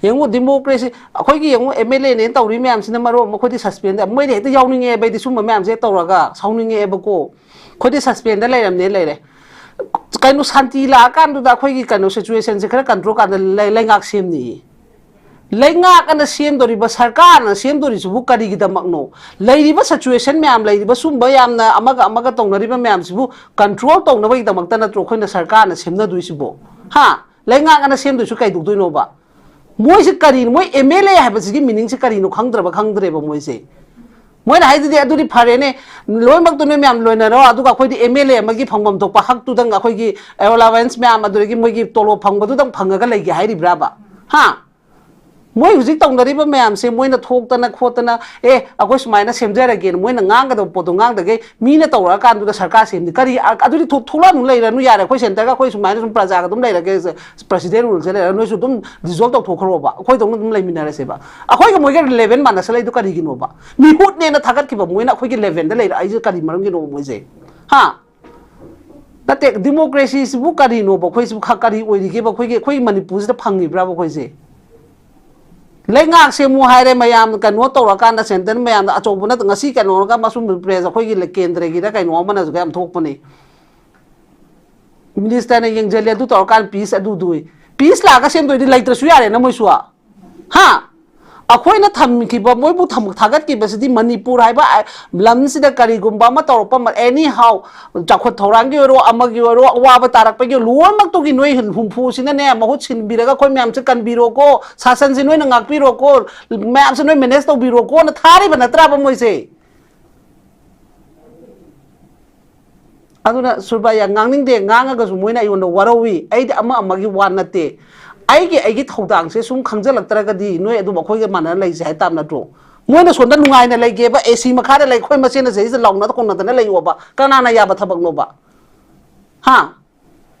ꯌꯦꯡꯉꯨ, ꯗꯤꯃꯣꯀ꯭ꯔꯦꯁꯤ, ꯑꯩꯈꯣꯏꯒꯤ ꯌꯦꯡꯉꯨ, ꯑꯦꯝ ꯑꯦꯜ ꯑꯦꯅꯦꯅ ꯇꯧꯔꯤ ꯃꯌꯥꯝꯁꯤꯅ ꯃꯔꯣꯟ ꯑꯃ ꯑꯩꯈꯣꯏꯗꯤ ꯁꯁꯄꯦꯟꯗ, ꯃꯣꯏꯗꯤ ꯍꯦꯛꯇ ꯌꯥꯎꯅꯤꯡꯉꯦꯕ, ꯑꯩꯗꯤ ꯁꯨꯝꯕ ꯃꯌꯥꯝꯁꯦ ꯇꯧꯔꯒ ꯁꯥꯎꯅꯤꯡꯉꯛꯑꯦꯕꯀꯣ꯫ ꯑꯩꯈꯣꯏꯗꯤ ꯁꯁꯄꯦꯟꯗ ꯂꯩꯔꯝꯅꯦ ꯂꯩꯔꯦ꯫ ꯀꯩꯅꯣ, ꯁꯥꯟꯇꯤ ꯂꯥꯛꯑꯀꯥꯟꯗꯨꯗ ꯑꯩꯈꯣꯏꯒꯤ ꯀꯩꯅꯣ, ꯁꯤꯆꯨꯋꯦꯁꯟꯁꯦ ꯈꯔ ꯀꯟꯇ꯭ꯔꯣꯜ ꯀꯥꯟꯗ ꯂꯩ-, ꯂꯩꯉꯥꯛ ꯁꯦꯝꯅꯤꯌꯦ꯫ ꯂꯩꯉꯥꯛ ꯑꯅ ꯁꯦꯝꯗꯣꯔꯤꯕ, ꯁꯔꯀꯥꯔꯅ ꯁꯦꯝꯗꯣꯔꯤꯁꯤꯕꯨ ꯀꯔꯤꯒꯤꯗꯃꯛꯅꯣ? ꯂꯩꯔꯤꯕ ꯁꯤꯆꯨꯋꯦꯁꯟ ꯃꯌꯥꯝ, ꯂꯩꯔꯤꯕ ꯁꯨꯝꯕ ꯌꯥꯝꯅ ꯑꯃꯒ ꯑꯃꯒ ꯇꯧꯅꯔꯤꯕ ꯃꯌꯥꯝꯁꯤꯕꯨ ꯀꯟꯇ꯭ꯔꯣꯜ ꯇꯧꯅꯕꯒꯤꯗꯃꯛꯇ ꯅꯠꯇ꯭ꯔꯣ ꯑꯩꯈꯣꯏꯅ ꯁꯔꯀꯥꯔꯅ ꯁꯦꯝꯅꯗꯣꯏꯁꯤꯕꯣ? ꯍꯥ? ꯂꯩꯉꯥꯛ ꯑꯅ ꯁꯦꯝꯗꯣꯏꯁꯨ ꯀꯩꯗꯧꯗꯣꯏꯅꯣꯕ? ꯃꯣꯏꯁꯦ ꯀꯔꯤꯅꯣ? ꯃꯣꯏ ꯑꯦꯝ ꯑꯦꯜ ꯑꯦ ꯍꯥꯏꯕꯁꯤꯒꯤ ꯃꯤꯅꯤꯡꯁꯦ ꯀꯔꯤꯅꯣ ꯈꯪꯗ꯭ꯔꯕ, ꯈꯪꯗ꯭ꯔꯦꯕ ꯃꯣꯏꯁꯦ꯫ ꯃꯣꯏꯅ ꯍꯥꯏꯗꯨꯗꯤ, "ꯑꯗꯨꯗꯤ ꯐꯔꯦꯅꯦ, ꯂꯣꯏꯅꯃꯛꯇꯣ ꯅꯣꯏ ꯃꯌꯥꯝ ꯂꯣꯏꯅꯔꯣ, ꯑꯗꯨꯒ ꯑꯩꯈꯣꯏꯗꯤ ꯑꯦꯝ ꯑꯦꯜ ꯑꯦ ꯑꯃꯒꯤ ꯐꯪꯐꯝ ꯊꯣꯛꯄ ꯍꯛꯇꯨꯗꯪ, ꯑꯩꯈꯣꯏꯒꯤ ꯑꯦꯂꯥꯋꯦꯟꯁ ꯃꯌꯥꯝ, ꯑꯗꯨꯗꯒꯤ ꯃꯣꯏꯒꯤ ꯇꯣꯂꯣꯞ ꯐꯪꯕꯗꯨꯗꯪ ꯐꯪꯉꯒ ꯂꯩꯒꯦ" ꯍꯥꯏꯔꯤꯕ꯭ꯔꯥꯕ? ꯍꯥ? ꯃꯣꯏ ꯍꯧꯖꯤꯛ ꯇꯧꯅꯔꯤꯕ ꯃꯌꯥꯝꯁꯦ, ꯃꯣꯏꯅ ꯊꯣꯛꯇꯅ ꯈꯣꯠꯇꯅ, "ꯑꯦ, ꯑꯩꯈꯣꯏ ꯁꯨꯃꯥꯏꯅ ꯁꯦꯝꯖꯔꯒꯦꯅ" ꯃꯣꯏꯅ ꯉꯥꯡꯒꯗꯕ ꯄꯣꯠꯇꯣ ꯉꯥꯡꯗꯒꯩ, ꯃꯤꯅ ꯇꯧꯔꯛꯑꯀꯥꯟꯗꯨꯗ ꯁꯔꯀꯥꯔ ꯁꯦꯝꯅꯤ꯫ ꯀꯔꯤ, ꯑ-, ꯑꯗꯨꯗꯤ ꯊꯣꯛ-, ꯊꯣꯛꯂꯛꯑꯅꯨ, ꯂꯩꯔꯅꯨ, ꯌꯥꯔꯦ꯫ ꯑꯩꯈꯣꯏ ꯁꯦꯟꯇꯔꯒ ꯑꯩꯈꯣꯏ ꯁꯨꯃꯥꯏꯅ ꯁꯨꯝ ꯄ꯭ꯔꯖꯥꯒ ꯑꯗꯨꯝ ꯂꯩꯔꯒꯦ, ꯄ꯭ꯔꯁꯤꯗꯦꯟ ꯔꯨꯜꯁꯦ ꯂꯩꯔꯒ ꯅꯣꯏꯁꯨ ꯑꯗꯨꯝ ꯗꯤꯖꯣꯜꯕ ꯇꯧꯊꯣꯛꯈ꯭ꯔꯣꯕ, ꯑꯩꯈꯣꯏꯗꯧꯅ ꯑꯗꯨꯝ ꯂꯩꯃꯤꯟꯅꯔꯁꯦꯕ꯫ ꯑꯩꯈꯣꯏꯒ ꯃꯣꯏꯒ ꯂꯦꯚꯦꯜ ꯃꯥꯟꯅꯁꯜꯂꯛꯏꯗꯣ ꯀꯔꯤꯒꯤꯅꯣꯕ? ꯃꯤꯍꯨꯠꯅꯦꯅ ꯊꯥꯒꯠꯈꯤꯕ ꯃꯣꯏꯅ ꯑꯩꯈꯣꯏꯒꯤ ꯂꯦꯚꯦꯜꯗ ꯂꯩꯔꯛꯏꯁꯦ ꯀꯔꯤ ꯃꯔꯝꯒꯤꯅꯣꯕ ꯃꯣꯏꯁꯦ? ꯍꯥ? ꯅꯠꯇꯦ, ꯗꯤꯃꯣꯀ꯭ꯔꯦꯁꯤꯁꯤꯕꯨ ꯀꯔꯤꯅꯣꯕ? ꯑꯩꯈꯣꯏꯁꯤꯕꯨ ꯈ-, ꯀꯔꯤ ꯑꯣꯏꯔꯤꯒꯦꯕ? ꯑꯩꯈꯣꯏꯒꯤ, ꯑꯩꯈꯣꯏ ꯃꯅꯤꯄꯨꯔꯁꯤꯗ ꯐꯪꯉꯤꯕ꯭ꯔꯥꯕ ꯑꯩꯈꯣꯏꯁꯦ? ꯂꯩꯉꯥꯛꯁꯦ ꯑꯃꯨꯛ ꯍꯥꯏꯔꯦ, ꯃꯌꯥꯝ ꯀꯩꯅꯣ ꯇꯧꯔꯀꯥꯟꯗ, ꯁꯦꯟꯇꯔ ꯃꯌꯥꯝꯗ ꯑꯆꯧꯕ ꯅꯠꯇ-, ꯉꯁꯤ ꯀꯩꯅꯣꯒ ꯃꯁꯨꯝ ꯄ꯭ꯔꯦꯁ ꯑꯩꯈꯣꯏꯒꯤ ꯀꯦꯟꯗ꯭ꯔꯒꯤꯗ ꯀꯩꯅꯣ ꯑꯃꯅꯁꯨ ꯌꯥꯝ ꯊꯣꯛꯄꯅꯦ꯫ ꯃꯤꯅꯤꯁꯇꯔꯅ ꯌꯦꯡꯁꯤꯜꯂꯦ, ꯑꯗꯨ ꯇꯧꯔꯀꯥꯟꯗ ꯄꯤꯁ ꯑꯗꯨ ꯗꯨꯏ꯫ ꯄꯤꯁ ꯂꯥꯛꯑꯒ ꯁꯦꯝꯗꯣꯏꯗꯤ ꯂꯩꯇ꯭ꯔꯁꯨ ꯌꯥꯔꯦꯅ ꯃꯣꯏꯁꯨ꯫ ꯍꯥ? ꯑꯩꯈꯣꯏꯅ ꯊꯝꯈꯤꯕ, ꯃꯣꯏꯕꯨ ꯊꯝ-, ꯊꯥꯒꯠꯈꯤꯕꯁꯤꯗꯤ ꯃꯅꯤꯄꯨꯔ ꯍꯥꯏꯕ, ꯑ, ꯂꯝꯁꯤꯗ ꯀꯔꯤꯒꯨꯝꯕ ꯑꯃ ꯇꯧꯔꯛꯄ ꯃ-, anyhow, ꯆꯥꯎꯈꯠ ꯊꯧꯔꯥꯡꯒꯤ ꯑꯣꯏꯔꯣ, ꯑꯃꯒꯤ ꯑꯣꯏꯔꯣ, ꯑꯋꯥꯕ ꯇꯥꯔꯛꯄꯒꯤ ꯂꯣꯏꯅꯃꯛꯇꯨꯒꯤ ꯅꯣꯏ ꯍꯨꯝꯐꯨꯁꯤꯅꯅꯦ ꯃꯍꯨꯠ ꯁꯤꯟꯕꯤꯔꯒ ꯑꯩꯈꯣꯏ ꯃꯌꯥꯝꯁꯦ ꯀꯟꯕꯤꯔꯣꯀꯣ, ꯁꯥꯁꯟꯁꯦ ꯅꯣꯏꯅ ꯉꯥꯛꯄꯤꯔꯣꯀꯣ, ꯃꯌꯥꯝꯁꯦ ꯅꯣꯏ manage ꯇꯧꯕꯤꯔꯣꯀꯣꯅ ꯊꯥꯔꯤꯕ ꯅꯠꯇ꯭ꯔꯕ ꯃꯣꯏꯁꯦ? ꯑꯗꯨꯅ ꯁꯨꯔꯕꯥ ꯌꯥꯝ ꯉꯥꯡꯅꯤꯡꯗꯦ, ꯉꯥꯡꯉꯒꯁꯨ ꯃꯣꯏꯅ ꯑꯩꯉꯣꯟꯗ ꯋꯥꯔꯧꯏ꯫ ꯑꯩꯗꯤ ꯑꯃ ꯑꯃꯒꯤ ꯋꯥ ꯅꯠꯇꯦ, ꯑꯩꯒꯤ, ꯑꯩꯒꯤ ꯊꯧꯗꯥꯡꯁꯦ ꯁꯨꯝ ꯈꯪꯖꯜꯂꯛꯇ꯭ꯔꯒꯗꯤ ꯅꯣꯏ ꯑꯗꯨꯝ ꯑꯩꯈꯣꯏꯒ ꯃꯥꯟꯅꯅ ꯂꯩꯁꯦ ꯍꯥꯏ ꯇꯥꯕ ꯅꯠꯇ꯭ꯔꯣ? ꯃꯣꯏꯅ ꯁꯣꯝꯗ ꯅꯨꯡꯉꯥꯏꯅ ꯂꯩꯒꯦꯕ, AC ꯃꯈꯥꯗ ꯂꯩ, ꯑꯩꯈꯣꯏ ꯃꯁꯦꯟꯅ ꯁꯤꯗꯩꯁꯤꯗ ꯂꯥꯎꯅꯗ ꯈꯣꯡꯅꯗꯅ ꯂꯩꯌꯣꯕ, ꯀꯅꯥꯅ ꯌꯥꯕ ꯊꯕꯛꯅꯣꯕ? ꯍꯥ?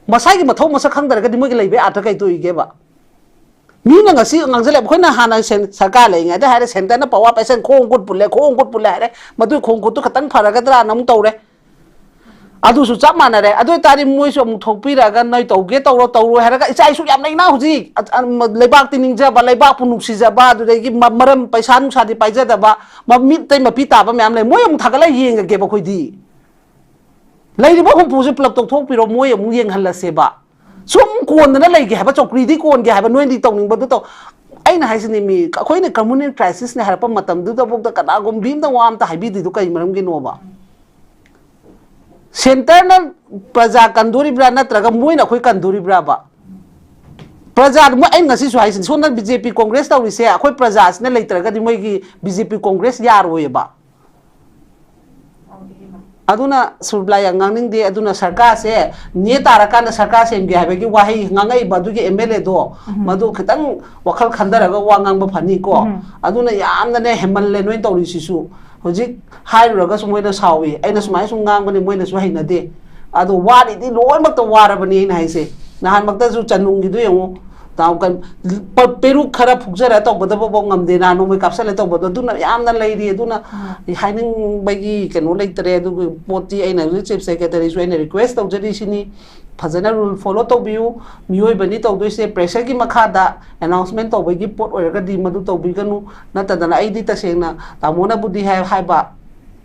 ꯃꯁꯥꯒꯤ ꯃꯊꯧ ꯃꯁꯛ ꯈꯪꯗ꯭ꯔꯒꯗꯤ ꯃꯣꯏꯒꯤ ꯂꯩꯕꯩ ꯑꯥꯔꯊ ꯀꯩ ꯊꯣꯛꯏꯒꯦꯕ? ꯃꯤꯅ ꯉꯁꯤ ꯉꯥꯡꯁꯤꯜꯂꯦ, ꯑꯩꯈꯣꯏꯅ ꯍꯥꯟꯅ ꯁꯦꯟ-, ꯁꯔꯀꯥꯔ ꯂꯩꯔꯤꯉꯩꯗ ꯍꯥꯏꯔꯦ, centreꯅ power ꯄꯥꯏꯁꯟ, ꯈꯣꯡ ꯈꯨꯠ ꯄꯨꯜꯂꯦ, ꯈꯣꯡ ꯈꯨꯠ ꯄꯨꯜꯂꯦ ꯍꯥꯏꯔꯦ, ꯃꯗꯨꯒꯤ ꯈꯣꯡ ꯈꯨꯠꯇꯨ ꯈꯇꯪ ꯐꯔꯒꯗ꯭ꯔꯥꯅ ꯑꯃꯨꯛ ꯇꯧꯔꯦ꯫ ꯑꯗꯨꯁꯨ ꯆꯞ ꯃꯥꯟꯅꯔꯦ꯫ ꯑꯗꯨ ꯑꯣꯏꯇꯥꯔꯗꯤ ꯃꯣꯏꯁꯨ ꯑꯃꯨꯛ ꯊꯣꯛꯄꯤꯔꯒ ꯅꯣꯏ ꯇꯧꯒꯦ ꯇꯧꯔꯣ, ꯇꯧꯔꯣꯏ ꯍꯥꯏꯔꯒ ꯏꯆꯥ ꯏꯁꯨ ꯌꯥꯝ ꯂꯩꯅ ꯍꯧꯖꯤꯛ꯫ ꯑ-, ꯑ-, ꯂꯩꯕꯥꯛꯇꯤ ꯅꯤꯡꯖꯕ, ꯂꯩꯕꯥꯛꯄꯨ ꯅꯨꯡꯁꯤꯖꯕ, ꯑꯗꯨꯗꯒꯤ ꯃ-, ꯃꯔꯝ ꯄꯩꯁꯥ ꯅꯨꯡꯁꯥꯗꯤ ꯄꯥꯏꯖꯗꯕ, ꯃꯃꯤꯠꯇꯩ ꯃꯄꯤ ꯇꯥꯕ ꯃꯌꯥꯝ ꯂꯩ꯫ ꯃꯣꯏ ꯑꯃꯨꯛ ꯊꯥꯒꯠꯂꯒ ꯌꯦꯡꯉꯒꯦꯕ ꯑꯩꯈꯣꯏꯗꯤ꯫ ꯂꯩꯔꯤꯕ ꯍꯨꯝꯐꯨꯁꯦ ꯄꯨꯂꯞ ꯇꯣꯛꯊꯣꯛꯄꯤꯔꯣ, ꯃꯣꯏ ꯑꯃꯨꯛ ꯌꯦꯡꯍꯜꯂꯁꯦꯕ꯫ ꯁꯨꯝ ꯀꯣꯟꯗꯅ ꯂꯩꯒꯦ ꯍꯥꯏꯕ, ꯆꯧꯀ꯭ꯔꯤꯗꯤ ꯀꯣꯟꯒꯦ ꯍꯥꯏꯕ, ꯅꯣꯏꯗꯤ ꯇꯧꯅꯤꯡꯕꯗꯨ ꯇꯧ꯫ ꯑꯩꯅ ꯍꯥꯏꯁꯤꯅꯦ ꯃꯤ, ꯑꯩꯈꯣꯏꯅ communal crisisꯅꯦ ꯍꯥꯏꯔꯛꯄ ꯃꯇꯝꯗꯨꯗꯐꯥꯎꯗ ꯀꯅꯥꯒꯨꯝꯕꯤ ꯑꯝꯇ ꯋꯥ ꯑꯝꯇ ꯍꯥꯏꯕꯤꯗ꯭ꯔꯤꯗꯨ ꯀꯩ ꯃꯔꯝꯒꯤꯅꯣꯕ? Centreꯅ ꯄ꯭ꯔꯖꯥ ꯀꯟꯗꯣꯔꯤꯕ꯭ꯔꯥ ꯅꯠꯇ꯭ꯔꯒ ꯃꯣꯏꯅ ꯑꯩꯈꯣꯏ ꯀꯟꯗꯣꯔꯤꯕ꯭ꯔꯥꯕ? ꯄ꯭ꯔꯖꯥ, ꯃꯣꯏ, ꯑꯩꯅ ꯉꯁꯤꯁꯨ ꯍꯥꯏꯁꯤꯅꯤ, ꯁꯣꯝꯗ BJP Congress ꯇꯧꯔꯤꯁꯦ ꯑꯩꯈꯣꯏ ꯄ꯭ꯔꯖꯥꯁꯤꯅ ꯂꯩꯇ꯭ꯔꯒꯗꯤ ꯃꯣꯏꯒꯤ BJP Congress ꯌꯥꯔꯣꯏꯕ꯫ ꯑꯗꯨꯅ ꯁꯨꯔꯕꯤꯂꯥ ꯌꯥꯝ ꯉꯥꯡꯅꯤꯡꯗꯦ꯫ ꯑꯗꯨꯅ ꯁꯔꯀꯥꯔꯁꯦ ꯅꯦ ꯇꯥꯔꯀꯥꯟꯗ ꯁꯔꯀꯥꯔ ꯁꯦꯝꯒꯦ ꯍꯥꯏꯕꯒꯤ ꯋꯥꯍꯩ ꯉꯥꯡꯉꯛꯏꯕ ꯑꯗꯨꯒꯤ MLAꯗꯣ, ꯎꯝ꯫ ꯃꯗꯨ ꯈꯤꯇꯪ ꯋꯥꯈꯜ ꯈꯟꯊꯔꯒ ꯋꯥ ꯉꯥꯡꯕ ꯐꯅꯤꯀꯣ꯫ ꯎꯝ꯫ ꯑꯗꯨꯅ ꯌꯥꯝꯅꯅꯦ ꯍꯦꯟꯃꯜꯂꯦ ꯅꯣꯏꯅ ꯇꯧꯔꯤꯁꯤꯁꯨ꯫ ꯍꯧꯖꯤꯛ ꯍꯥꯏꯔꯨꯔꯒꯁꯨ ꯃꯣꯏꯅ ꯁꯥꯎꯏ, ꯑꯩꯅ ꯁꯨꯃꯥꯏꯅ ꯁꯨꯝ ꯉꯥꯡꯕꯅꯤ ꯃꯣꯏꯅꯁꯨ ꯍꯩꯅꯗꯦ꯫ ꯑꯗꯣ ꯋꯥꯔꯤꯗꯤ ꯂꯣꯏꯅꯃꯛꯇ ꯋꯥꯔꯕꯅꯤ ꯑꯩꯅ ꯍꯥꯏꯁꯦ꯫ ꯅꯍꯥꯟꯃꯛꯇꯁꯨ ꯆꯅꯨꯡꯒꯤꯗꯨ ꯌꯦꯡꯉꯨ, ꯇꯥꯎ ꯀꯟ-, ꯄ-, ꯄꯦꯔꯨꯛ ꯈꯔ ꯐꯨꯛꯆꯔ ꯇꯧꯕꯗꯕꯐꯥꯎ ꯉꯝꯗꯦ, ꯅꯍꯥꯟ ꯅꯣꯡꯃꯩ ꯀꯥꯞꯁꯜꯂ ꯇꯧꯕꯗꯣ, ꯑꯗꯨꯅ ꯌꯥꯝꯅ ꯂꯩꯔꯤ꯫ ꯑꯗꯨꯅ ꯎꯝ꯫ ꯍꯥꯏꯅꯤꯡꯕꯒꯤ ꯀꯩꯅꯣ ꯂꯩꯇ꯭ꯔꯦ꯫ ꯑꯗꯨꯒꯤ ꯄꯣꯠꯇꯤ ꯑꯩꯅ ꯍꯧꯖꯤꯛ Chief Secretaryꯁꯨ ꯑꯩꯅ request ꯇꯧꯖꯔꯤꯁꯤꯅꯤ, ꯐꯖꯅ rule follow ꯇꯧꯕꯤꯌꯨ꯫ ꯃꯤꯑꯣꯏꯕꯅꯤ ꯇꯧꯗꯣꯏꯁꯦ, pressureꯒꯤ ꯃꯈꯥꯗ announcement ꯇꯧꯕꯒꯤ ꯄꯣꯠ ꯑꯣꯏꯔꯒꯗꯤ ꯃꯗꯨ ꯇꯧꯕꯤꯒꯅꯨ꯫ ꯅꯠꯇꯗꯅ ꯑꯩꯗꯤ ꯇꯁꯦꯡꯅ ꯇꯥꯃꯣꯅꯕꯨꯗꯤ ꯍꯥꯏ-, ꯍꯥꯏꯕ,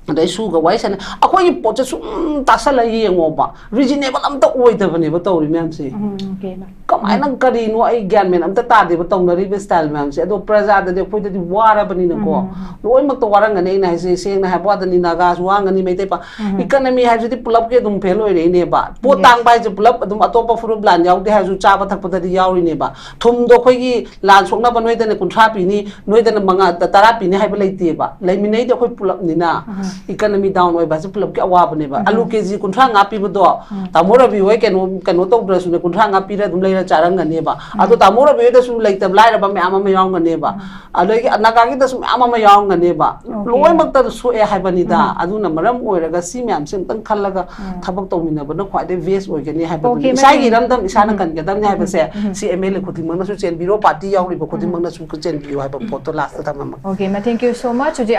ꯑꯗꯩ ꯁꯨꯒ ꯋꯥꯔꯤ ꯁꯥꯟꯅꯩ꯫ ꯑꯩꯈꯣꯏꯒꯤ ꯄꯣꯠꯁꯦ ꯁꯨꯝ ꯇꯥꯁꯜꯂ ꯌꯦꯡꯉꯣꯕ, ꯔꯤꯖꯅꯦꯕꯜ ꯑꯝꯇ ꯑꯣꯏꯗꯕꯅꯦꯕ ꯇꯧꯔꯤ ꯃꯌꯥꯝꯁꯦ꯫ ꯎꯝ, okay, ma'am. ꯀꯃꯥꯏꯅ ꯀꯔꯤꯅꯣ ꯑꯩ ꯒ꯭ꯌꯥꯟ ꯃꯦꯟ ꯑꯝꯇ ꯇꯥꯗꯦꯕ ꯇꯧꯅꯔꯤꯕ style ꯃꯌꯥꯝꯁꯦ꯫ ꯑꯗꯣ ꯄ꯭ꯔꯖꯥꯗꯗꯤ, ꯑꯩꯈꯣꯏꯗꯗꯤ ꯋꯥꯔꯕꯅꯤꯅꯀꯣ, ꯎꯝ. ꯂꯣꯏꯅꯃꯛꯇ ꯋꯥꯔꯝꯒꯅꯤ꯫ ꯑꯩꯅ ꯍꯥꯏꯁꯦ ꯁꯦꯡꯅ ꯍꯥꯏꯕ ꯋꯥꯗꯅꯤ, ꯅꯥꯒꯥꯁꯨ ꯋꯥꯔꯝꯒꯅꯤ, ꯃꯩꯇꯩ ꯄꯥ-, ꯎꯝ. economy ꯍꯥꯏꯕꯁꯤꯗꯤ ꯄꯨꯂꯞꯀꯤ ꯑꯗꯨꯝ fail ꯑꯣꯏꯔꯛꯏꯅꯦꯕ꯫ ꯄꯣꯠ Yes. ꯇꯥꯡꯕ ꯍꯥꯏꯁꯦ ꯄꯨꯂꯞ ꯑꯗꯨꯝ, ꯑꯇꯣꯞꯄ ꯐꯨꯔꯨꯞ ꯂꯥꯟ ꯌꯥꯎꯗꯦ ꯍꯥꯏꯔꯁꯨ ꯆꯥꯕ ꯊꯛꯄꯗꯗꯤ ꯌꯥꯎꯔꯤꯅꯦꯕ꯫ ꯊꯨꯝꯗꯣ ꯑꯩꯈꯣꯏꯒꯤ ꯂꯥꯟ ꯁꯣꯛꯅꯕ ꯅꯣꯏꯗꯅ ꯀꯨꯟꯊ꯭ꯔꯥ ꯄꯤꯅꯤ, ꯅꯣꯏꯗꯅ ꯃꯉꯥ, ꯇꯔꯥ ꯄꯤꯅꯤ ꯍꯥꯏꯕ ꯂꯩꯇꯦꯕ꯫ ꯂꯩꯃꯤꯟꯅꯩꯗꯤ ꯑꯩꯈꯣꯏ ꯄꯨꯂꯞꯅꯤꯅ꯫ ꯎꯝ. Economy down ꯑꯣꯏꯕ ꯍꯥꯏꯁꯦ ꯄꯨꯂꯞꯀꯤ ꯑꯋꯥꯕꯅꯦꯕ꯫ ꯎꯝ. ꯑꯂꯨ ꯀꯦꯖꯤ ꯀꯨꯟꯊ꯭ꯔꯥ ꯉꯥ ꯄꯤꯕꯗꯣ, ꯎꯝ. ꯇꯥꯃꯣ ꯔꯕꯤ ꯍꯣꯏ ꯀꯩꯅꯣ, ꯀꯩꯅꯣ ꯇꯧꯗ꯭ꯔꯁꯨꯅꯦ, ꯀꯨꯟꯊ꯭ꯔꯥ ꯉꯥ ꯄꯤꯔ ꯑꯗꯨꯝ ꯂꯩꯔ ꯆꯥꯔꯝꯒꯅꯦꯕ꯫ ꯎꯝ. ꯑꯗꯣ ꯇꯥꯃꯣ ꯔꯕꯤ ꯍꯣꯏꯗꯁꯨ ꯂꯩꯇꯕ ꯂꯥꯏꯔꯕ ꯃꯌꯥꯝ ꯑꯃ ꯌꯥꯎꯔꯝꯒꯅꯦꯕ꯫ ꯎꯝ. ꯑꯗꯒꯤ ꯅꯥꯒꯥꯒꯤꯗꯁꯨ ꯃꯌꯥꯝ ꯑꯃ ꯌꯥꯎꯔꯝꯒꯅꯦꯕ꯫ Okay. ꯂꯣꯏꯅꯃꯛꯇ ꯁꯣꯛꯑꯦ ꯍꯥꯏꯕꯅꯤꯗ꯫ ꯎꯝ. ꯑꯗꯨꯅ ꯃꯔꯝ ꯑꯣꯏꯔꯒ ꯁꯤ ꯃꯌꯥꯝꯁꯦ ꯑꯃꯨꯛꯇꯪ ꯈꯜꯂꯒ ꯎꯝ. ꯊꯕꯛ ꯇꯧꯃꯤꯟꯅꯕꯅ ꯈ꯭ꯋꯥꯏꯗꯩ best ꯑꯣꯏꯒꯅꯤ ꯍꯥꯏꯕꯗꯨꯅꯤ꯫ Okay, ꯏꯁꯥꯒꯤ madam. ꯏꯔꯝꯗꯝ ꯏꯁꯥꯅ ꯎꯝ. ꯀꯟꯒꯗꯕꯅꯤ ꯍꯥꯏꯕꯁꯦ ꯎꯝ. ꯁꯤ M L A ꯈꯨꯗꯤꯡꯃꯛꯅꯁꯨ ꯆꯦꯟꯕꯤꯔꯣ, party ꯌꯥꯎꯔꯤꯕ ꯈꯨꯗꯤꯡꯃꯛꯅꯁꯨ ꯆꯦꯟꯕꯤꯌꯨ ꯍꯥꯏꯕ ꯄꯣꯠꯇꯣ last ꯊꯝꯃꯝꯃꯒꯦ꯫ Okay, ma'am, thank you so much. ꯍꯧꯖꯤꯛ